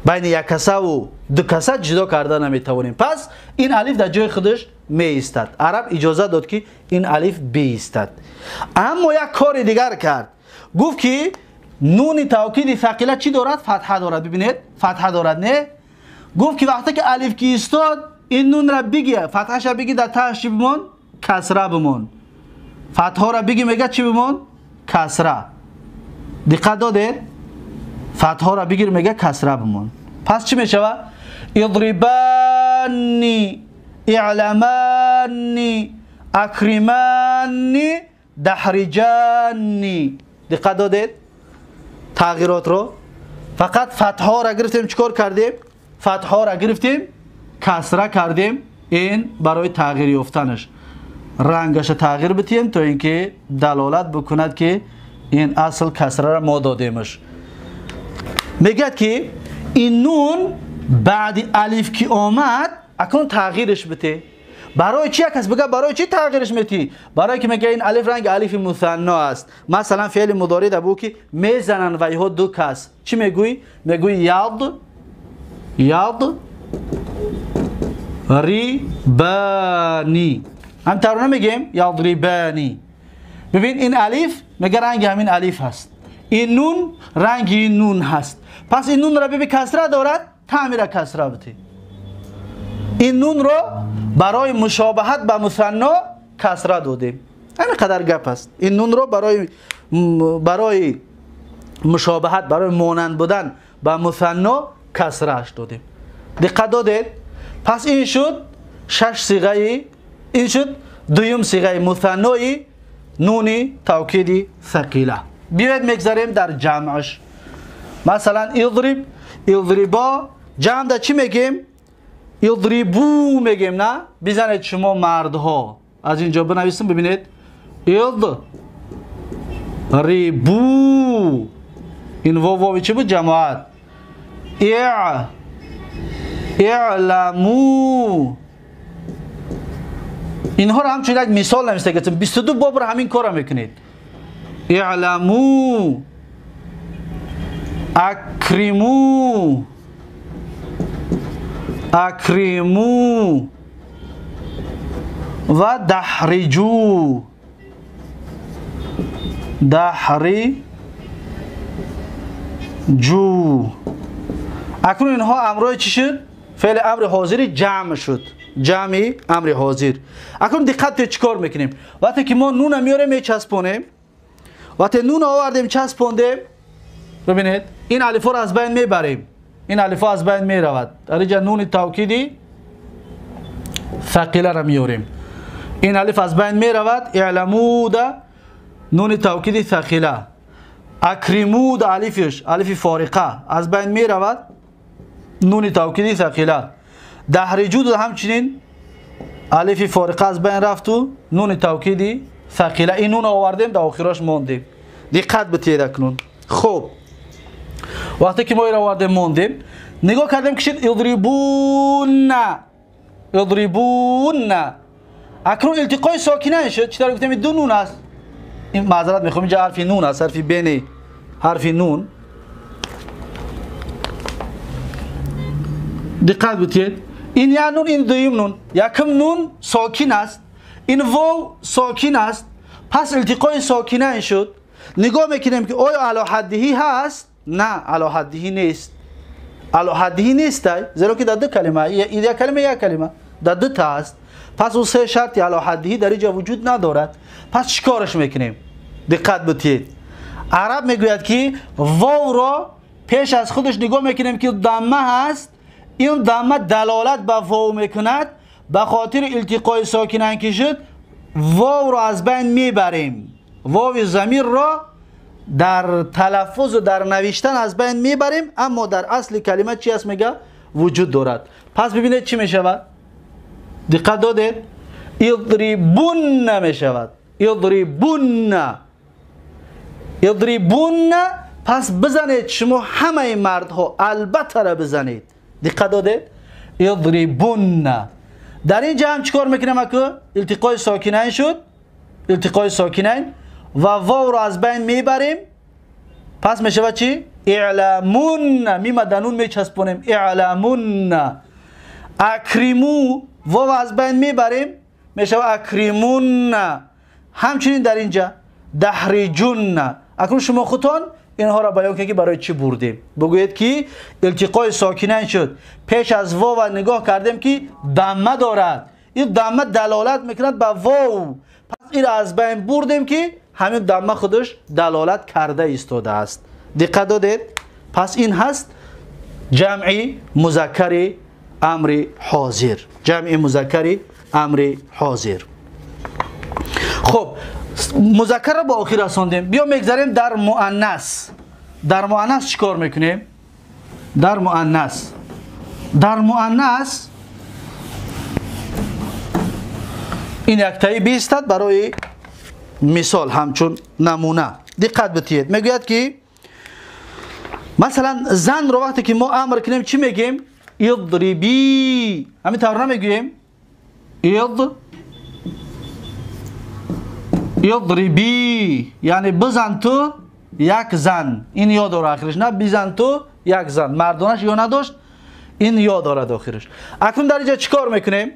[SPEAKER 1] بین یک کسه و دو کسه جدا کرده نمیتوانیم. پس این الف در جای خودش می ایستد. عرب اجازه داد که این الف بیستد. اما یک کار دیگر کرد، گفت که نون توکید ثقیله چی دارد؟ فتحه دارد. ببینید فتحه دارد نه؟ گفت که وقتی که الف کی ایستاد این نون را بگی، فتحش را بگی، در تهش چی بمون؟ کسره بمون. فتحه را بگی میگه چی بمون؟ کسره. دقت دادید؟ فتحه را بگیر میگه کسره بمون. پس چی میشود؟ اضربانی، اعلمانی، اکرمانی، دحرجانی. دقت دادید؟ تغییرات رو فقط فتحه را گرفتیم چیکار کردیم؟ فتحه را گرفتیم کسره کردیم، این برای تغییر یافتنش رنگش تغییر بدیم تا اینکه دلالت بکند که این اصل کسره را ما دادیمش. میگه که این نون بعد الف که آمد اکنون تغییرش بده. برای چی؟ کس بگه برای چی تغییرش میتی؟ برای که میگه این الف رنگ الف مثنا است. مثلا فعل مضارع در بو که میزنن و یهو دو کس چی میگویی؟ میگویی یاد یاد ریبانی. هم ترانه میگیم یضربانی. ببین این الف میگه رنگ همین الف هست، این نون رنگ این نون هست. پس این نون را ببین کسره دارد، تعمیر کسره بده. این نون رو برای مشابهت به مثنا کسره دادیم. همین قدر گپ است. این نون رو برای مشابهت، برای مانند بودن به مثنا کسرهش دادیم. دقت دادید؟ پس این شد شش صیغه، این شد دویم صیغه مثنای نون توکید ثقیله. بیاید میگذاریم در جمعش. مثلا اضرب، اضربا، جمع در چی میگیم؟ اضربو میگیم نه؟ بزنید شما مردها از اینجا بنویسیم، ببینید اضربو، این واو واو چی بود؟ جماعت. اعلمو، اینها رو همچون یک مثال نمیسته که 22 باب رو همین کار رو میکنید. اعلمو، اکرمو، اکرمو و دحرجو، دحرجو. اکنون اینها امرای چی شد؟ فعل امر حاضر جمع شد، جمع امر حاضر. اکنون دقت چیکار میکنیم؟ وقتی که ما نون میاریم میچسبونیم، وقتی نون آوردیم چسبوندیم، ببینید این الف رو از بین میبریم، این الف از بین میرود. در اینجا نون توکیدی ثقیله را میاریم، این الف از بین میرود. اعلمو ده نون توکیدی ثقیله، اکرمو ده الفش الف فارقه از بین میرود، نون توکیدی ثقیله. دحرجو ده همچنین الف فارقه از بین رفت و نون توکیدی ثقیله. این نون آوردیم در آخرش ماندیم. دقت بتید اکنون. خب وقتی که ما این آوردیم ماندیم، نگاه کردیم که شد اضربون، اضربون. اکنون التقای ساکنه شد. چطور گفتیم دو نون است، این معذرت میخوام اینجا حرف نون است، حرف بین حرف نون. دقت بتید، این یا نون، این دویم نون، یکم نون ساکن است، این واو ساکن است. پس التقای ساکنه شد. نگاه میکنیم که آیا علی حدهی هست؟ نه، علی حدهی نیست. علی حدهی نیست، زیرا که در دو کلمه، یک کلمه یک کلمه در دو تا است. پس اون سه شرط علی حده در اینجا وجود ندارد. پس چیکارش میکنیم؟ دقت بتید. عرب میگوید که واو را پیش از خودش نگاه میکنیم که ضمه هست، این ضمه دلالت به واو میکند، به خاطر التقای ساکنین که شد واو را از بین میبریم، واو ضمیر را در تلفظ و در نوشتن از بین میبریم، اما در اصل کلمه چی است میگه؟ وجود دارد. پس ببینید چی میشود؟ دقت دادید؟ اضربن میشود، اضربن، اضربن. پس بزنید شما همه مردها، البته را بزنید. دقت دادید؟ اضربن. در اینجا هم چیکار میکنیم؟ اکو التقای ساکنین شد، التقای ساکنین و واو را از بین میبریم، پس میشود چی؟ اعلمون، میم دنون میچسبونیم، اعلمون. اکریمو، واو از بین میبریم، میشود اکریمون. همچنین در اینجا دحرجون. اکنون شما خودتان اینها را بیان کنید که برای چی بردیم. بگویید که التقای ساکنین شد، پیش از واو نگاه کردیم که ضمه دارد، این ضمه دلالت میکند به واو، پس این را از بین بردیم که همین ضمه خودش دلالت کرده ایستاده است. دقت دادید؟ پس این هست جمع مذکر امر حاضر، جمع مذکر امر حاضر. خب مذکر را با آخر رساندیم، بیا میگذاریم در مؤنث. در مؤنث چیکار میکنیم؟ در مؤنث، در مؤنث این یکتایی بیستد برای مثال همچون نمونه. دقت بتید، میگوید که مثلا زن رو وقتی که ما امر کنیم چی میگیم؟ اضربی. همین طور نمیگوییم؟ اضربی یعنی بزن تو یک زن. این یا داره آخرش، نه بزن تو یک زن، مردانش یا نداشت، این یا دارد آخرش. اکنون در اینجا چیکار میکنیم؟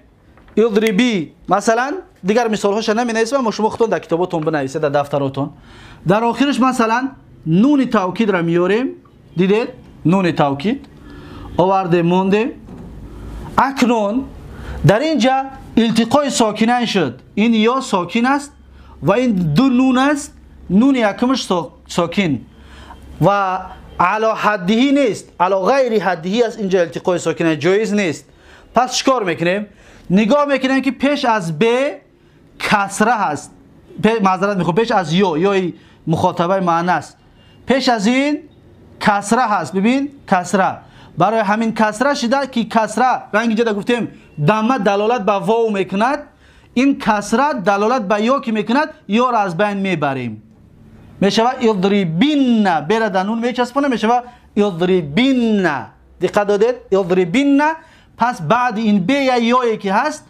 [SPEAKER 1] اضربی مثلا، دیگر مثال هاش نمی نویسم، اما شما خودتون در کتابتون بنویسید، در دفتراتون. در آخرش مثلا نون توکید را میاریم، دیدید؟ نون توکید آورده مونده. اکنون در اینجا التقای ساکنین شد، این یا ساکن است و این دو نون است، نون یکمش ساکن و علی حده نیست، علی غیر حده است. اینجا التقای ساکنین جایز نیست. پس چیکار میکنیم؟ نگاه میکنیم که پیش از ب کسره هست، معذرت میخوام، پیش از یا، یا مخاطبه معنی است، پیش از این کسره هست. ببین کسره، برای همین کسره شده که کسره رنگ اینجا گفتیم ضمه دلالت به واو میکند، این کسره دلالت به یا که میکند، یا را از بین میبریم، میشود اضربین، بره در نون میچسبونه، میشود اضربین. دقت دادید؟ اضربین. پس بعد این ب یا یایی که هست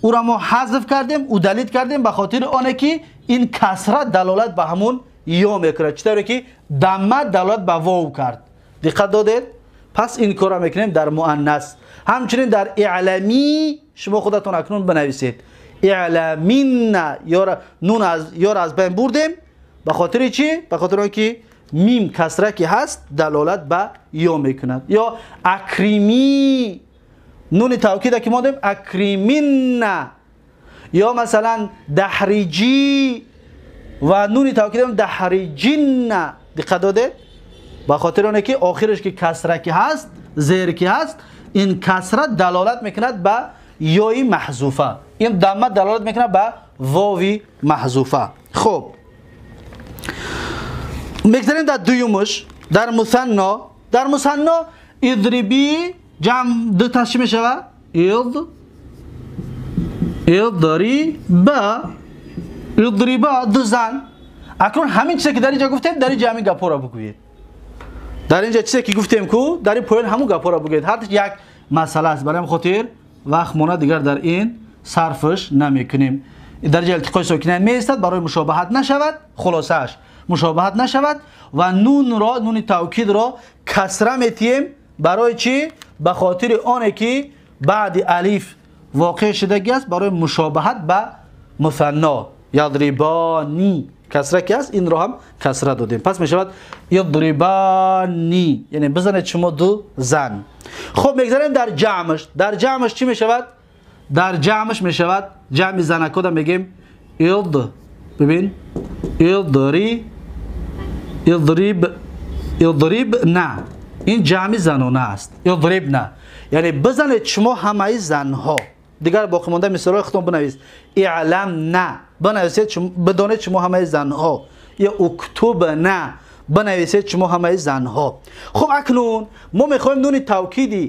[SPEAKER 1] او را ما حذف کردیم، او دلیت کردیم به خاطر آنه که این کسره دلالت به همون یا میکند، چطوری که ضمه دلالت به واو کرد. دقت دادید؟ پس این کار را میکنیم در مؤنث. همچنین در اعلامی شما خودتون اکنون بنویسید اعلامین، یا نون از یا را از بین بردیم به خاطر چی؟ به خاطر اینکه میم کسره که هست دلالت به یا میکند. یا اکریمی، نون توکید که ما داریم اکریمین، یا مثلا دحرجی و نون توکید هم دحرجین. دقت داده؟ به خاطر اونه که آخرش که کسره که هست، زیر که هست، این کسره دلالت میکند به یای محذوفه، این ضمه دلالت میکند به واوی محذوفه. خب میگذاریم در دویمش، در مثنا. در مثنا اضربی جمع دو تا چی میشود؟ اضربا، اضربا دو زن. اکنون همین چیزی که در اینجا گفتیم در اینجا همین گپا را بگویید. در اینجا چیزی که گفتیم کو در این پایین همون گپا را بگویید. هر یک مسئله است، برای خاطر وقت مونه دیگر در این صرفش نمیکنیم. در اینجا التقای ساکنین می ایستد برای مشابهت نشود، خلاصه‌اش مشابهت نشود و نون را، نون توکید را کسره میتیم. برای چی؟ به خاطر آنه که بعد الف واقع شدگی است، برای مشابهت به مثنا یضربانی کسره که است، این را هم کسره دادیم. پس می شود یضربانی، یعنی بزنید شما دو زن. خب میگذاریم در جمعش. در جمعش چی می شود؟ در جمعش میشود جمع زنکا دا میگیم اض، ببین اضری، اضریب، اضریب نه، این جمع زنانه است. اضریب نه یعنی بزنید شما همه زنها. دیگر باقی مانده مثال‌های خودتون بنویس. اعلم نه بنویسید شما، بدانید شما همه زنها. یا اکتب نه بنویسید شما همه زنها. خب اکنون ما میخوایم نون توکیدی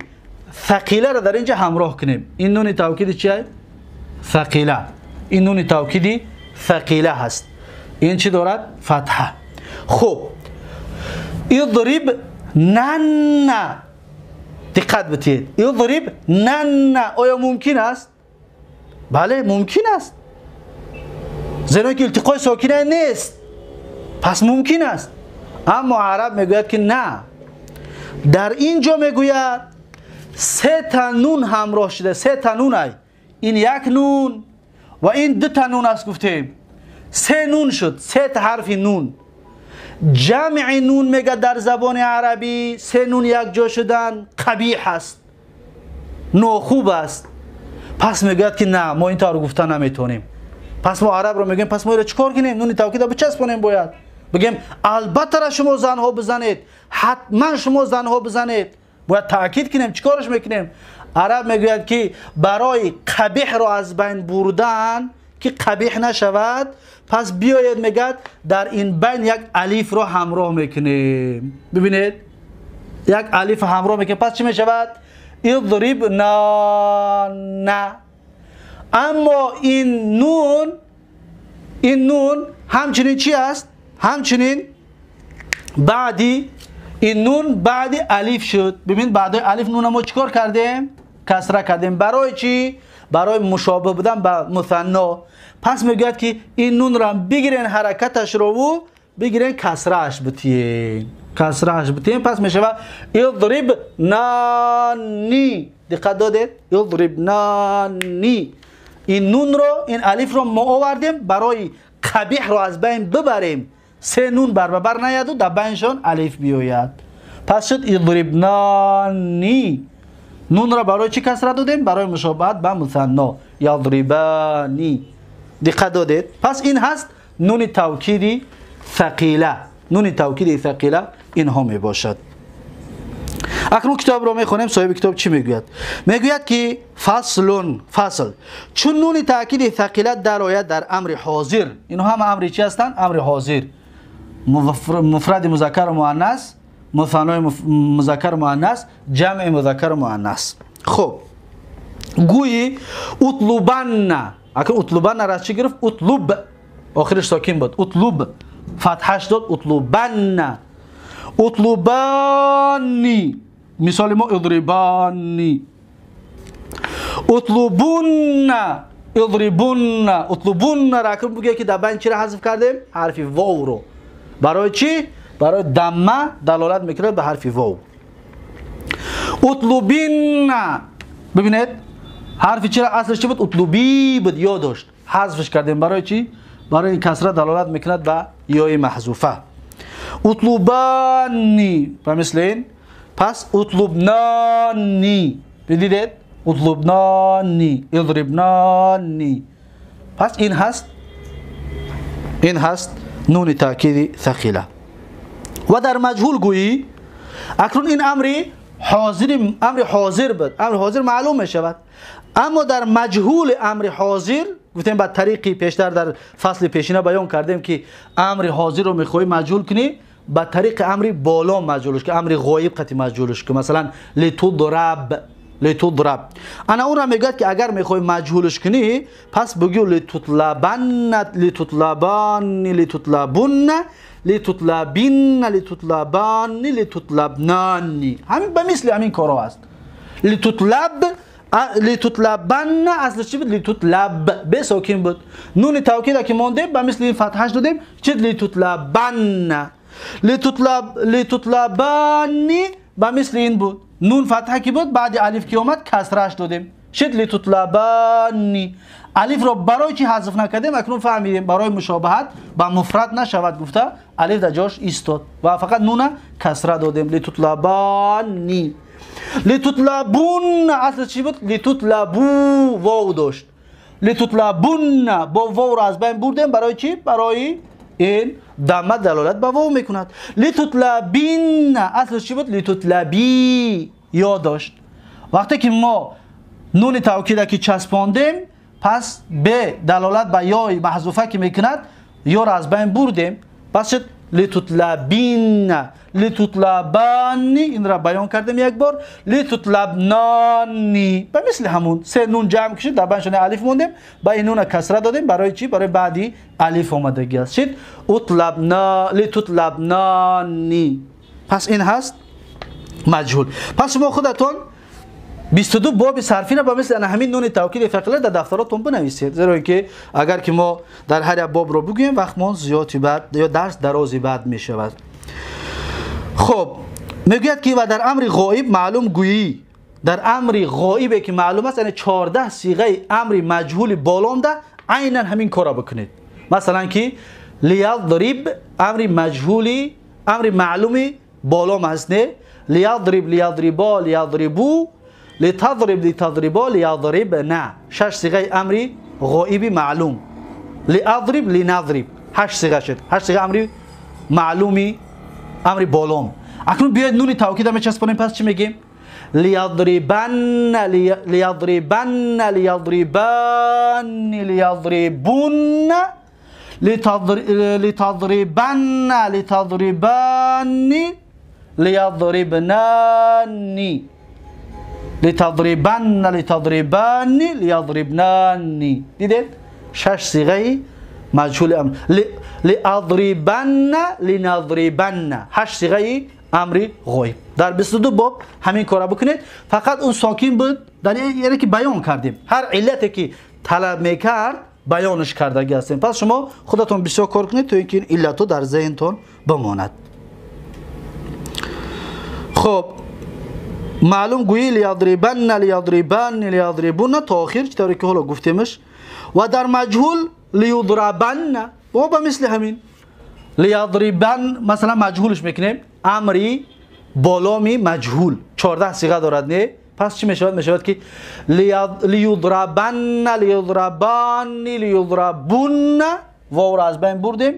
[SPEAKER 1] ثقیله را در اینجا همراه کنیم. این نون توکیدی چیه؟ ثقیله. این نون توکیدی ثقیله هست. این چی دارد؟ فتحه. خب اضرب نن، دقت بدهید، اضرب نن آیا ممکن است؟ بله ممکن است، زیرا که التقای ساکنه نیست، پس ممکن است. اما عرب میگوید که نه، در اینجا میگوید سه تا نون همراه شده، سه تا نون ای. این یک نون و این دو تا نون است، گفتیم سه نون شد، سه تا حرف نون. جمع نون میگه در زبان عربی سه نون یک جا شدن قبیح است، ناخوب است. پس میگوید که نه، ما این طور گفتن نمیتونیم. پس ما عرب رو میگیم پس ما اینو چیکار کنیم؟ نون توکید بچسبونیم، باید بگیم البته را شما زنها بزنید، حتما شما زنها بزنید، باید تاکید کنیم. چیکارش میکنیم؟ عرب میگوید که برای قبیح رو از بین بردن که قبیح نشود، پس بیاید میگد در این بین یک الف رو همراه میکنیم. ببینید یک الف همراه میکنیم، پس چی میشود؟ اضرب نا نه. اما این نون، این نون همچنین چی است؟ همچنین بعدی این نون بعد الف شد. ببین بعد الف نون ما چیکار کردیم؟ کسره کردیم. برای چی؟ برای مشابه بودن به مثنا. پس میگوید که این نون را بگیرین حرکتش رو و بگیرین کسرهش بتین، کسرهش بتین، پس میشود اضرب نانی. دقت دادید؟ اضرب نانی. این نون رو، این الف رو ما آوردیم برای قبیح رو از بین ببریم، سه نون بر بر نیاد و در بینشان الف بیاید. پس شد اضرب نانی. نون را برای چی کسره دادیم؟ برای مشابهت به مثنا، یضربانی. دقت دادید؟ پس این هست نون توکیدی ثقیله. نون توکیدی ثقیله اینها می باشد. اکنون کتاب رو میخونیم. صاحب کتاب چی میگوید؟ میگوید که فصلون، فصل، چون نون تاکید ثقیله در آید در امر حاضر، اینها هم امر چی هستند؟ امر حاضر، مفرد مذکر و مؤنث، مثنای مذکر و مؤنث، جمع مذکر و مؤنث. خب گویی اطلبن، اکنون اطلبن را چی گرفت؟ اطلب، آخرش ساکن بود، اطلب فتحش داد، اطلبن، اطلبانی، مثال ما اضربانی، اطلبون، اضربون، اطلبون را اکنون بگه که در بین چی را حذف کردیم؟ حرف واو رو. برای چی؟ برای دمه دلالت میکنه به حرف واو. اطلبین، ببینید حرف چرا اصلش چی بود؟ اطلبی بود، یا داشت، حذفش کردیم. برای چی؟ برای این کسره دلالت میکند به یای محذوفه. اطلبانی و مثل این. پس اطلبنانی، بدیدید؟ اطلبنانی، اضربنانی. پس این هست، این هست نون تاکید ثقیله. و در مجهول گویی، اکنون این امری حاضر، امر حاضر بود، امر حاضر معلوم می شود. اما در مجهول امر حاضر گفتیم به طریقی پیشتر در فصل پیشینه بیان کردیم که امر حاضر رو میخوای مجهول کنی، به طریق امر بالا مجهولش که امر غایب قطعی مجهولش که مثلا لتضرب، لتضرب. انا اون را میگوید که اگر میخوای مجهولش کنی پس بگو لتطلبن، لتطلبان، لتطلبن، لتطلبین، لتطلبان، لتطلبنان. همین به مثل همین کارا است. لتطلب، لتطلبن اصلش چی بود؟ لتطلب به ساکن بود، نون توکید که مونده به مثل این فتحش دادیم چه؟ لتطلبن، لتطلب، لتطلبانی به مثل این بود، نون فتحه که بود بعد الف که اومد کسرهش دادیم شد لتطلبانی. الف رو برای چی حذف نکردیم؟ اکنون فهمیدیم برای مشابهت با مفرد نشود گفته الف در جاش ایستاد و فقط نون کسره دادیم لتطلبانی. لتطلبن اصلش چی بود؟ لتطلبو واو داشت. لتطلبن با واو را از بین بردیم. برای چی؟ برای این ضمه دلالت به واو میکند. لتطلبین اصلش چی بود؟ لتطلبی یا داشت. وقتی که ما نون توکید که چسباندیم، پس به دلالت به یای محذوفه که میکند یا را از بین بردیم. پس شد لتطلبین، لتطلبانی، این را بیان کردیم یک بار. لتطلبنانی به مثل همون سه نون جمع کشید، در بینشون الف موندیم، با این نون کسره دادیم. برای چی؟ برای بعدی الف آمدگی است. شد اطلبنا لتطلبنانی. پس این هست مجهول. پس شما خودتون 22 باب صرفی را به مثل همین نون توکید ثقیله در دفتراتون بنویسید، زیرا اینکه اگر که ما در هر باب رو بگوییم وقت زیادی بعد یا درس درازی بعد می شود. خب میگوید که و در امر غایب معلوم گویی، در امر غایبی که معلوم است، یعنی 14 صیغه امر مجهول بالام ده عینا همین کارا بکنید. مثلا که لیضرب امر مجهولی، امر معلومی بالام هست، نه؟ لیضرب لیضربا لیضربو لتضرب لتضربا لیضربنا، شش صیغه امر غایبی معلوم. لاضرب لنضرب، هشت صیغه شد، هشت صیغه امر معلومی امر بالام. اکنون بیاید نون توکید هم چسبانیم. پس چی میگیم؟ لیضربن لیضربن لیضربان لیضربن لتضربن لتضربان لیضربنان لتضربن لتضربان لیضربنان. دیدید؟ شش صیغه مجهول امر. لاضربن لنضربن، هشت صیغه امر غایب. در 22 باب همین کارا بکنید. فقط اون ساکین بود، در یعنی که بیان کردیم هر علتی که طلب میکرد بیانش کردگی هستیم. پس شما خودتون بسیار کار کنید تا اینکه این علتو در ذهنتون بماند. خب معلوم گویی لیضربن لیضربن لیضربن تا آخر، چطوری که حالا گفتیمش. و در مجهول لیضربن، و به مثل همین لیضربن مثلا مجهولش میکنیم، امری بالامی مجهول 14 صیغه دارد، نه؟ پس چی میشود؟ میشود که لیضربن لیضربان لیضربن، واو را از بین بردیم.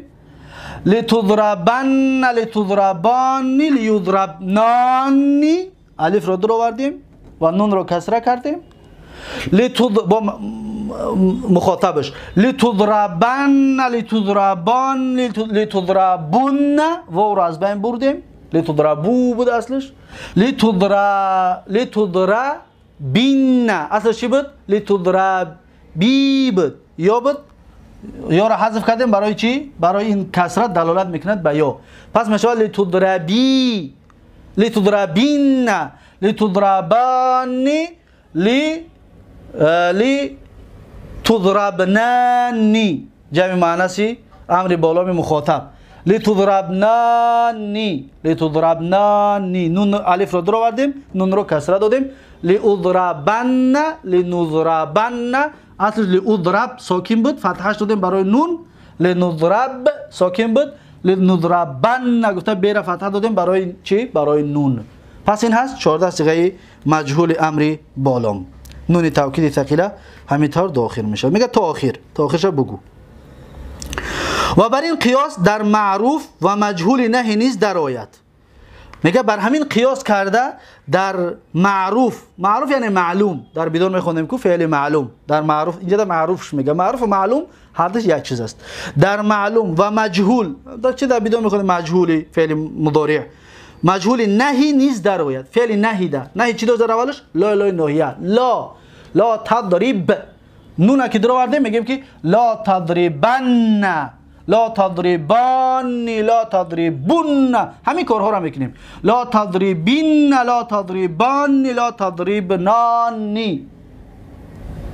[SPEAKER 1] لتضربن لتضربان لیضربنان، الف را در آوردیم و نون را کسره کردیم. با مخاطبش لتضربن لتضربان لتضربن، واو را از بین بردیم. لتضربو بود اصلش. لتضربین اصلش چی بود؟ لتضربی بود، یا بود، یا را حذف کردیم. برای چی؟ برای این کسرت دلالت میکند به یا. پس میشود لتضربی لتضربین لتضربان لتضربنانی، جمع مؤنثی امر بالامی مخاطب. لتضربنانی لتضربنانی، نون الف را در آوردیم، نون را کسره دادیم. لأضربن لنضربن، اصلش لأضرب ساکن بود، فتحش دادیم برای نون. لنضرب ساکن بود، لنضربن گفته بیر فتحه دادیم برای چی؟ برای نون. پس این هست 14 صیغه مجهول امر بالام. نون توکید ثقیله همینطور داخل میشه. میگه تا آخر، تا آخرش بگو. و بر این قیاس در معروف و مجهول نهی نیز درآید. میگه بر همین قیاس کرده در معروف، معروف یعنی معلوم، در بدون میخوندیم کو فعل معلوم، در معروف اینجا در معروفش میگه، معروف و معلوم هر دوش یک چیز است. در معلوم و مجهول، در چه در بدون میخوندیم مجهولی فعل مضارع، مجهول نهی نیز درآید. فعل نهی ده، نهی چی داشت در اولش؟ لا لا ناهیه، لا لا تضرب، نون که در آورده میگیم که لا تضربن لا تضربان لا تضربن، همین کارها را میکنیم. لا تضربین لا تضربان لا تضربنانی،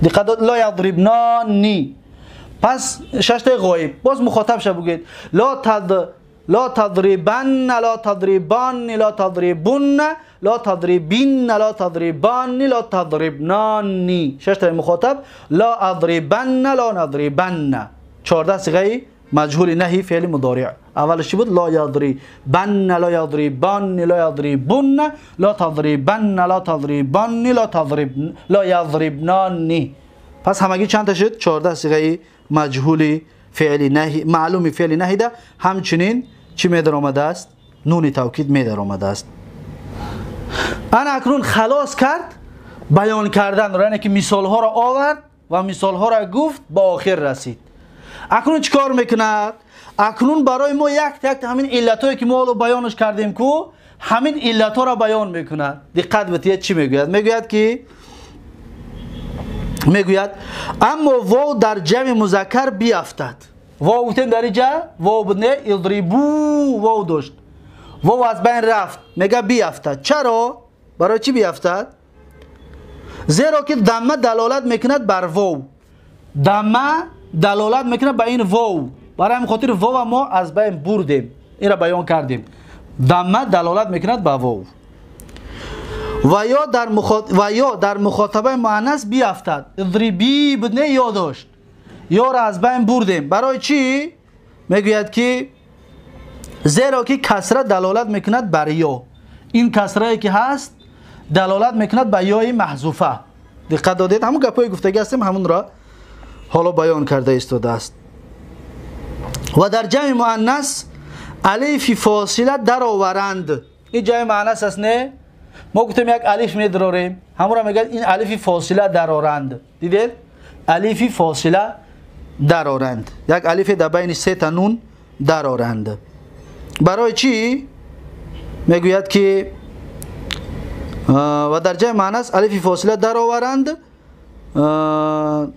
[SPEAKER 1] دقت، لا یضربنانی. پس شش تا غایب باز مخاطب شه بگید لا تضربن لا تضربان لا تضربن لا تضربین لا تضربان لا تضربنانی، شش تا مخاطب. لا اضربن لا نضربن، 14 صیغه مجهول نهی فعل مضارع. اولش بود لا یضربن، لا یضربان، لا یضربن، لا تضربن، لا تضربان، لا تضرب، لا یضربنان. پس همگی چند تا شد؟ 14 صیغه مجهول فعل نهی معلوم فعل نهی ده. همچنین چی می در آمده است؟ نون توکید می در آمده است. انا اکنون خلاص کرد بیان کردن را، یعنی که مثال ها را آورد و مثال ها را گفت، با آخر رسید. اکنون چیکار میکند؟ اکنون برای ما یک تک همین علتایی که ما حالا بیانش کردیم کو، همین علت ها را بیان میکند. دقت بدید چی میگوید؟ میگوید که میگوید اما واو در جمع مذکر بیافتد. واو گفتیم در اینجا واو بود نه، اضربو واو داشت، واو از بین رفت، میگه بیافتد. چرا؟ برای چی بیافتد؟ زیرا که ضمه دلالت میکند بر واو، ضمه دلالت میکنه به این واو، برای همین خاطر واو ما از بین بردیم، این را بیان کردیم. ضمه دلالت میکند به واو. و یا در مخاطبه مؤنث بیافتد. اضربی بود نه، یا داشت، یا را از بین بردیم. برای چی؟ میگوید که زیرا که کسره دلالت میکند بر یا، این کسره که هست دلالت میکند به یای محذوفه. دقت دادید؟ همون گپای گفتگی هستیم، همون را حالا بیان کرده ایستاده است. و در جمع مؤنث الف فاصله در آورند. این جمع مؤنث است نه؟ ما گفتیم یک الف میدراریم، همون را میگه این الف فاصله در آورند. دیدید؟ الف فاصله در آورند، یک الف در بین سه تا نون در آورند. برای چی؟ میگوید که و در جمع مؤنث الف فاصله در آورند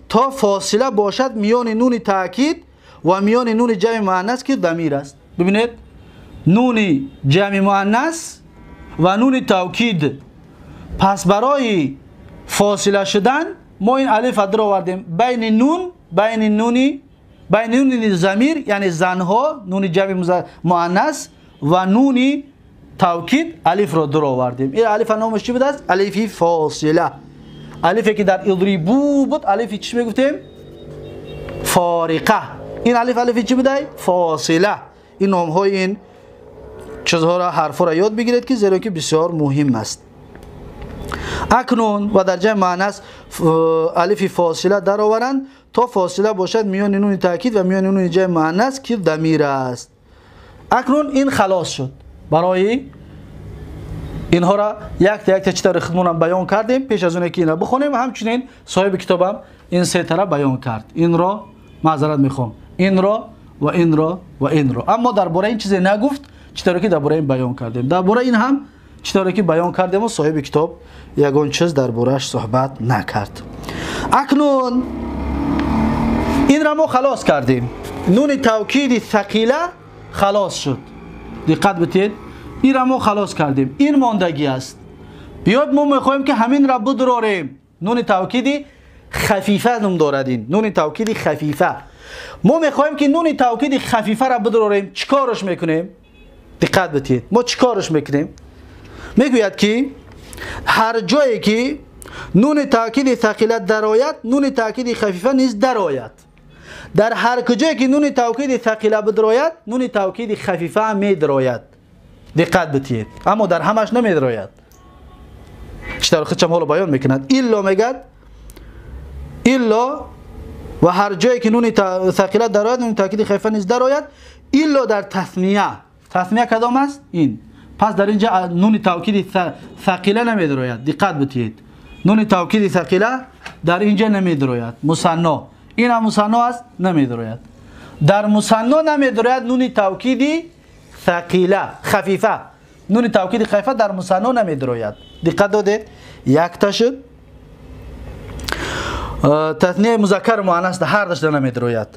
[SPEAKER 1] تا فاصله باشد میان نون تأکید و میان نون جمع مؤنث که ضمیر است. ببینید نون جمع مؤنث و نون توکید. پس برای فاصله شدن ما این الف در آوردیم بین نون، بین نونی، بین نون ضمیر یعنی زنها، نون جمع مؤنث و نون توکید الف را در آوردیم. این الف نامش چی بود است؟ الف فاصله. الفی که در اضربو بود الفی چی میگفتیم؟ فارقه. این الف الفی چی بوده؟ فاصله. این نام های این چیزها را، حرف را یاد بگیرید که زیرا که بسیار مهم است. اکنون و در جمع مؤنث الف فاصله در آورند تا فاصله باشد میان نون تأکید و میان نون جمع مؤنث که ضمیر است. اکنون این خلاص شد. برای اینها را یک تا یک تا چطور خودمون بیان کردیم پیش از اون که اینا بخونیم. همچنین صاحب کتابم این سه تا را بیان کرد. این را معذرت میخوام، این را و این را و این را، اما درباره این چیزی نگفت چطور که درباره این بیان کردیم. درباره این هم چطور که بیان کردیم و صاحب کتاب یگان چیز دربارهش صحبت نکرد. اکنون این را ما خلاص کردیم. نون توکید ثقیله خلاص شد. دقت بدید، این را ما خلاص کردیم، این ماندگی است. بیاد ما میخوایم که همین را بدراریم. نون توکید خفیفه نوم دارد. این نون توکید خفیفه، ما میخوایم که نون توکید خفیفه را بدراریم. چیکارش میکنیم؟ دقت بدید، ما چیکارش میکنیم؟ میگوید که هر جایی که نون تاکید ثقیله درآید، نون تاکید خفیفه نیز درآید. در هر کجایی که نون توکید ثقیله بدرآید، نون توکید خفیفه هم میدرآید. دقت بدید، اما در همش نمیدرآید. چطور خودش هم حالا بیان میکند. الا میگد الا و هر جایی که نون ثقیله درآید، نون تاکید خفیفه نیز درآید، الا در تثنیه. تثنیه کدام است؟ این. پس در اینجا نون توکید ثقیله نمیدرآید. دقت بدید، نون توکید ثقیله در اینجا نمیدرآید. مثنا، این هم مثنا است، نمیدرآید. در مثنا نمیدرآید نون توکید ثقیله خفیفه. نون توکید خفیفه در مثنا نمیدرآید. دقت دادید؟ یک تا شد. تثنیه مذکر مؤنث در هر دوش نمیدرآید.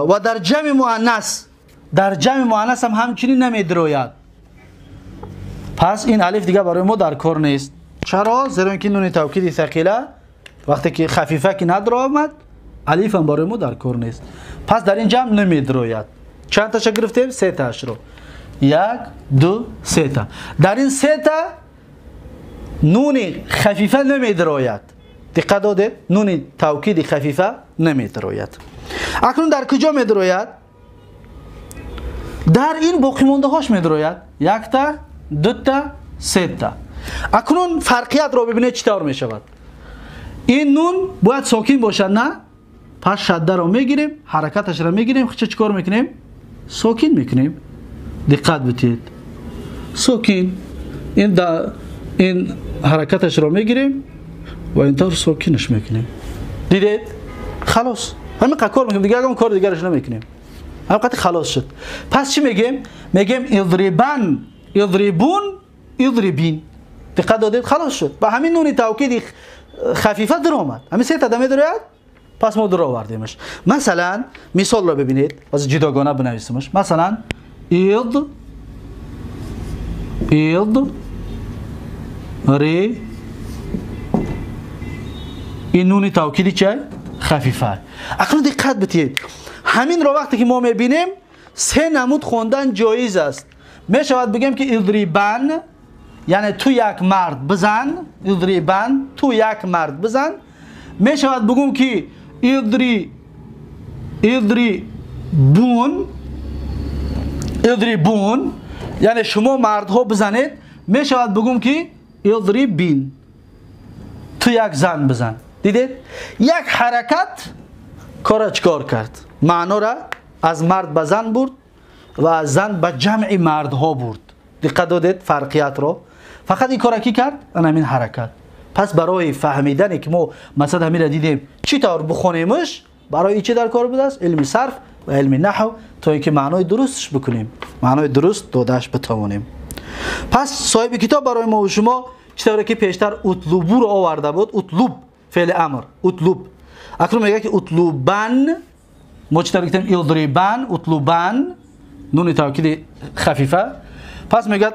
[SPEAKER 1] و در جمع مؤنث، در جمع مؤنث هم همچنین نمیدرآید. پس این الف دیگه برای ما در کار نیست. چرا؟ زیرا اینکه نون توکید ثقیله وقتی که خفیفه که ندرآمد، الف هم برای ما در کار نیست. پس در این جمع نمیدرآید. چند تاشو گرفتیم؟ سه تاش رو. یک، دو، سه تا. در این سه تا نون خفیفه نمیدرآید. دقت دادید؟ نون توکید خفیفه نمیدرآید. Акнун дар куҷо медарояд? Дар ин боқимондаҳош медарояд. Якта, дута, сета. Акнун фарқиятро бибинед, чӣ тавр мешавад. Ин нун бояд сокин бошад, на? Пас шаддаро мегирем, ҳаракаташро мегирем, чӣ кор мекунем? Сокин мекунем. Диққат битед. Сокин. Ин ҳаракаташро мегирем ва ин тавр сокинаш мекунем. Дидед? Халос. Ҳамин қадр кор мекунем, дигар ягон кори дигараш намекунем. Ҳамин қадр халос шуд. Пас чӣ мегем? Мегем идрибан, идрибун, идрибин. Диққат додед? Халос шуд. Ба ҳамин нуни тавкиди хафифа даромад. Ҳамин се та медарояд? Пас мо даровардемаш. Масалан, мисолро бибинед, боз ҷудогона бинависемаш. Масалан, ид ид ри, ин нуни тавкиди чай? Хафифа. Акнун диққат битиед. Ҳаминро вақте ки мо мебинем, се намуд хондан ҷоиз аст. Мешавад бигем ки идрибан, яъне ту як мард бизан, идрибан, ту як мард бизан. Мешавад бигӯм ки идрибун, идрибун, яъне шумо мардҳо бизанед. Мешавад бигӯм ки идрибин, ту як зан бизан. Дидед? Як ҳаракат кора чикор кард? Маънора аз мард ба зан бурд ва аз зан ба ҷамъи мардҳо бурд. Диққат додед фарқиятро? Фақат ин кора кӣ кард? Ана ҳамин ҳаракат. Пас барои фаҳмидане ки мо масалан ҳаминро дидем, чӣ тавр бихонемш, барои чӣ дар кор будааст? Илми сарф ва илми наҳв, то инки маънои дурустш бикунем, маънои дуруст додааш битавонем. Пас соҳиби китоб барои мо ва шумо чӣ тавре ки пештар утлубуро оварда буд, утлуб феъли амр, утлуб. Акнун мегӯяд ки утлубан, мо чӣ тавре гуфтем идрибан, утлубан, нуни тавкиди хафифа. Пас мегӯяд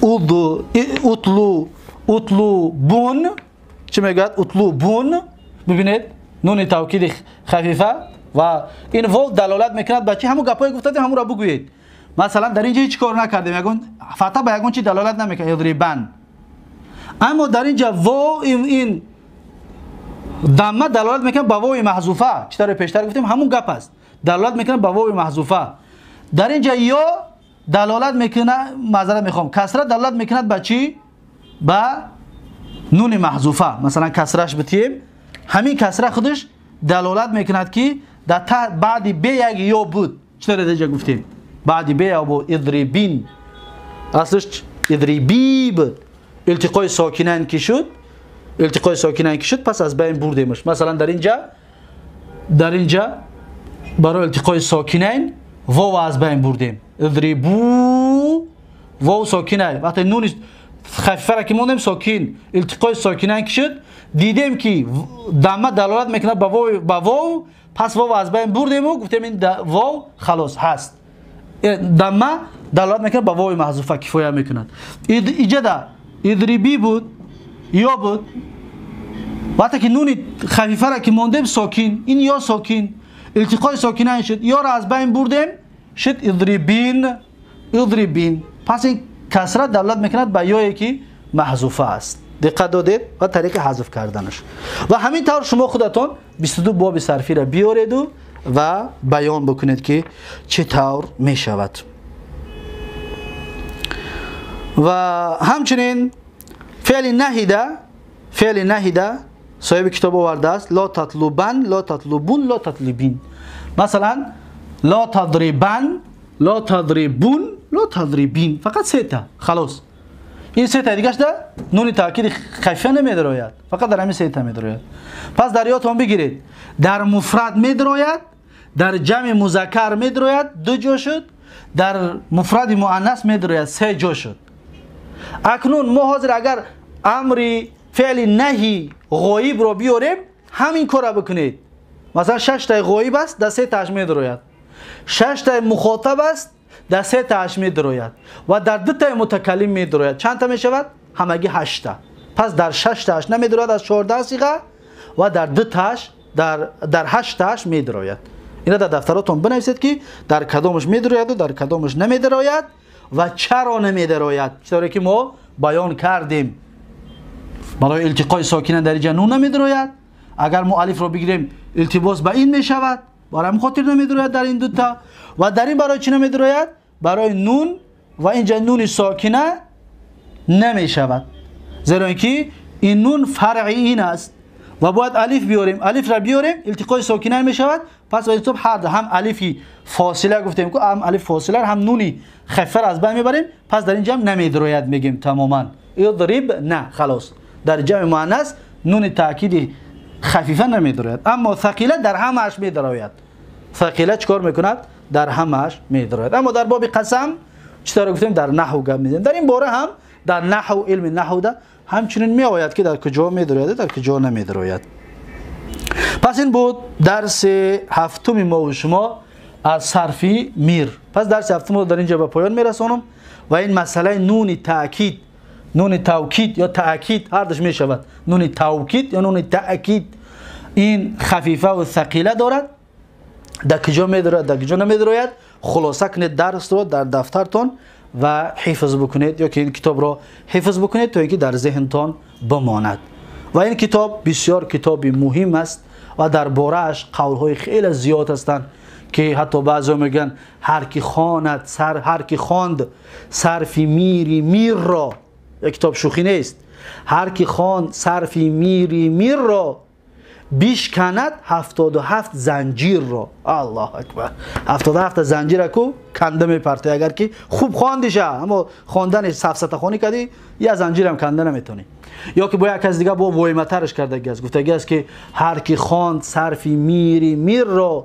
[SPEAKER 1] утлу, утлубун, чӣ мегӯяд? Утлубун. Бибинед, нуни тавкиди хафифа ва ин вов далолат мекунад ба чӣ? Ҳамун гапҳое гуфтадем, ҳамунро бигӯед. Масалан, дар инҷа ҳеҷ кор накардем, ягон фата ба ягон чи далолат намекунад, идрибан. Аммо дар инҷа вов, ин дамма далолат мекунад ба вови маҳзуфа. Чӣ тавре пештар гуфтем, ҳамун гап аст. Далолат мекунад ба вови маҳзуфа. Дар инҷа ё далолат мекунад, маъзарат мехоҳам, касра далолат мекунад ба чӣ? Ба нуни маҳзуфа. Масалан, касраш битием, ҳамин касра худаш далолат мекунад ки дар баъди бе як ё буд. Чӣ тавре дар инҷа гуфтем? Баъди бе ё буд, идрибин. Аслаш идриби буд. Илтиқои сокинан ки шуд, илтиқои сокинан ки шуд, пас аз байн бурдемаш. Масалан, дар инҷа барои илтиқои сокинайн вов аз байн бурдем. Идрибу, вов сокинай. Вақте нуни хафифаро ки мондем сокин, илтиқои сокинан ки шуд, дидем ки дамма далолат мекунад ба вов, пас вов аз байн бурдему гуфтем ин вов халос ҳаст. Дамма далолат мекунад ба вови маҳзуфа, кифоя мекунад. Иҷада идриби буд, ё буд. Вақте ки нуни хафифаро ки мондем сокин, ин ё сокин, илтиқои сокинан шуд, ёро аз байн бурдем, шуд идрибин, идрибин. Пас ин касра далолат мекунад ба ёе ки маҳзуфа аст. Диққат додед ва тариқи ҳазф карданаш. Ва ҳамин тавр шумо худатон 22 боби сарфиро биёреду ва баён бикунед ки чӣ тавр мешавад. Ва ҳамчунин феъли наҳида, феъли наҳида соҳиби китоб овардааст ло татлубан, ло татлубун, ло татлибин. Масалан, ло тадрибан, ло тадрибун, ло тадрибин. Фақат сета, халос. Ин сета дигаш да нуни таъкиди хафифа намедарояд, фақат дар ҳамин сета медарояд. Пас дар ёдтон бигиред, дар муфрад медарояд, дар ҷамъи музаккар медарояд, ду ҷо шуд, дар муфради муаннас медарояд, се ҷо шуд. Акнун мо ҳозир агар амри феъли наҳи ғоибро биёрем, ҳамин корро бикунед. Масалан, шаштаи ғоиб аст, дар се тааш медарояд. Шаштаи мухотаб аст, дар се тааш медарояд ва дар дутаи мутакаллим медарояд. Чанд та мешавад? Ҳамагӣ ҳашта. Пас дар шаш тааш намедарояд аз 14 сиға ва дар ду тааш, дар ҳашт тааш медарояд. Ина дар дафтаротон бинависед ки дар кадомаш медарояду дар кадомаш намедарояд ва чаро намедарояд. Чӣ ки мо баён кардем. Барои илтиқои сокина дар инҷа нун намедарояд. Агар мо алифро бигирем, илтибос ба ин мешавад. Барои хотир намедрояд дар ин дута. Ва дар ин барои чӣ намедрояд? Барои нун ва инҷа нуни сокина намешавад. Зеро инки ин нун фаръи ин аст ва бояд алиф биёрем. Алиф ра биёрем, илтиқои сокина мешавад. Пас ба ҳисоб ҳар ҳам алифи фосила гуфтем ку, ҳам алиф фосила, ҳам нуни хафифа аз байн мебарем. Пас дар инҷа ҳам намедрояд, мегем тамоман. Идриб на, халос. Дар ҷамъи муаннас нуни таъкиди хафифа намедрояд, аммо ثقیله дар ҳамааш медрояд. ثقیله чикор мекунад? Дар ҳамааш медрояд. Аммо дар боби қасам чӣ тавр гуфтем, дар наҳв гап мезанем. Дар ин бора ҳам дар наҳв, илми наҳвда ҳамчунин меояд ки дар куҷо медрояд, дар куҷо намедрояд. Пас ин буд дарси ҳафтуми мо ва шумо аз сарфи мир. Пас дарси ҳафтумро дар инҷа ба поён мерасонам ва ин масъалаи нуни таъкид, нуни тавкид ё таъкид ҳардуш мешавад. Нуни тавкид ё нуни таъкид ин хафифа ва ثقیله дорад. Дар куҷо медрояд, дар куҷо намедрояд. Хулоса кунед дарсро дар дафтартон ва ҳифз бикунед ё ки ин китобро ҳифз бикунед то инки дар зеҳнтон бимонад. Ва ин китоб бисёр китоби муҳим аст ва дар борааш қавлҳои хеле зиёд ҳастанд ки ҳатто баъзеҳо мегӯянд ҳар ки хонад сар, ҳар ки хонд сарфи мири мирро, як китоб шӯхӣ нест, ҳар ки хонд сарфи мири мирро бишканад 77 занҷирро. Аллоҳу акбар. 77 занҷира ку канда мепартои агар ки хуб хондиша, аммо хондани сафсатахонӣ кардӣ, я занҷирам канда наметонӣ. Ё ки бо як кас дига бо войматараш кардаги аст, гуфтаги аст ки ҳар ки хонд сарфи мири мирро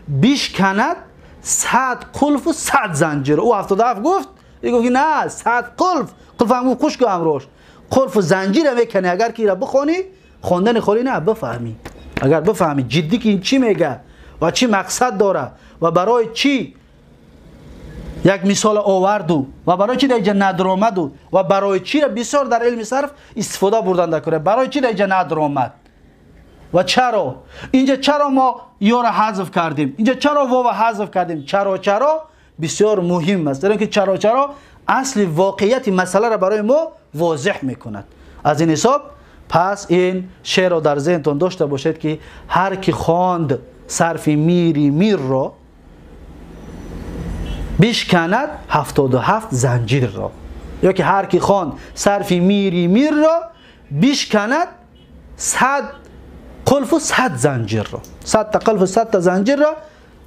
[SPEAKER 1] бишканад 100 қулфу 100 занҷир. Ӯ 77 гуфт, гуфт ки на, 100 қулф, қулф ҳам гуфт хушку ҳамрош. Қулфу занҷира мекунӣ агар ки ира бихонӣ, хондани холӣ на, бифаҳмӣ. Агар бифаҳмӣ ҷиддӣ ки ин чӣ мега ва чӣ мақсад дора ва барои чӣ як мисол оварду ва барои чӣ дар инҷа надромаду ва барои чӣ бисёр дар илми сарф истифода бурдан дакора, барои чӣ дар инҷа надромад ва чаро инҷа, чаро мо ёро ҳазф кардем, инҷа чаро вова ҳазф кардем, чаро чаро бисёр муҳим аст. Зеро ки чаро чаро асли воқеияти масъаларо барои мо возеҳ мекунад. Аз ин ҳисоб пас ин шеърро дар зеҳнтон дошта бошед ки ҳар ки хонд сарфи мири мирро бишканад 77 занҷирро, ё ки ҳар ки хонд сарфи мири мирро бишканад 100 қулфу 100 занҷирро, 100 та қулфу 100 та занҷирро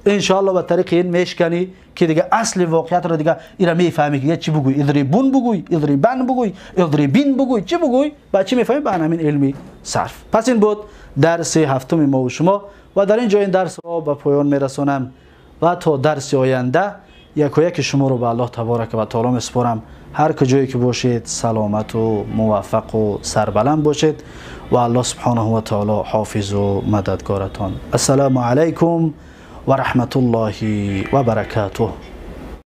[SPEAKER 1] иншоалло ба тариқи ин мешканӣ ки дига асли воқеиятро дига ира мефаҳмӣ ки чӣ бугӯй, идрибун бугӯй, идрибан бугӯй, идрибин бугӯй, чӣ бугӯй, ба чӣ мефаҳмӣ? Ба ҳамин илми сарф. Пас ин буд дарси ҳафтуми мо ва шумо ва дар ин ҷо ин дарсро ба поён мерасонам ва то дарси оянда якояки шуморо ба Аллоҳ таборака ва таоло месупорам. Ҳар куҷое ки бошед саломату муваффақу сарбаланд бошед ва Аллоҳ субҳонаҳу ва таоло ҳофизу мададгоратон. Ассалому алайкум ва раҳматуллоҳи ва баракатуҳ.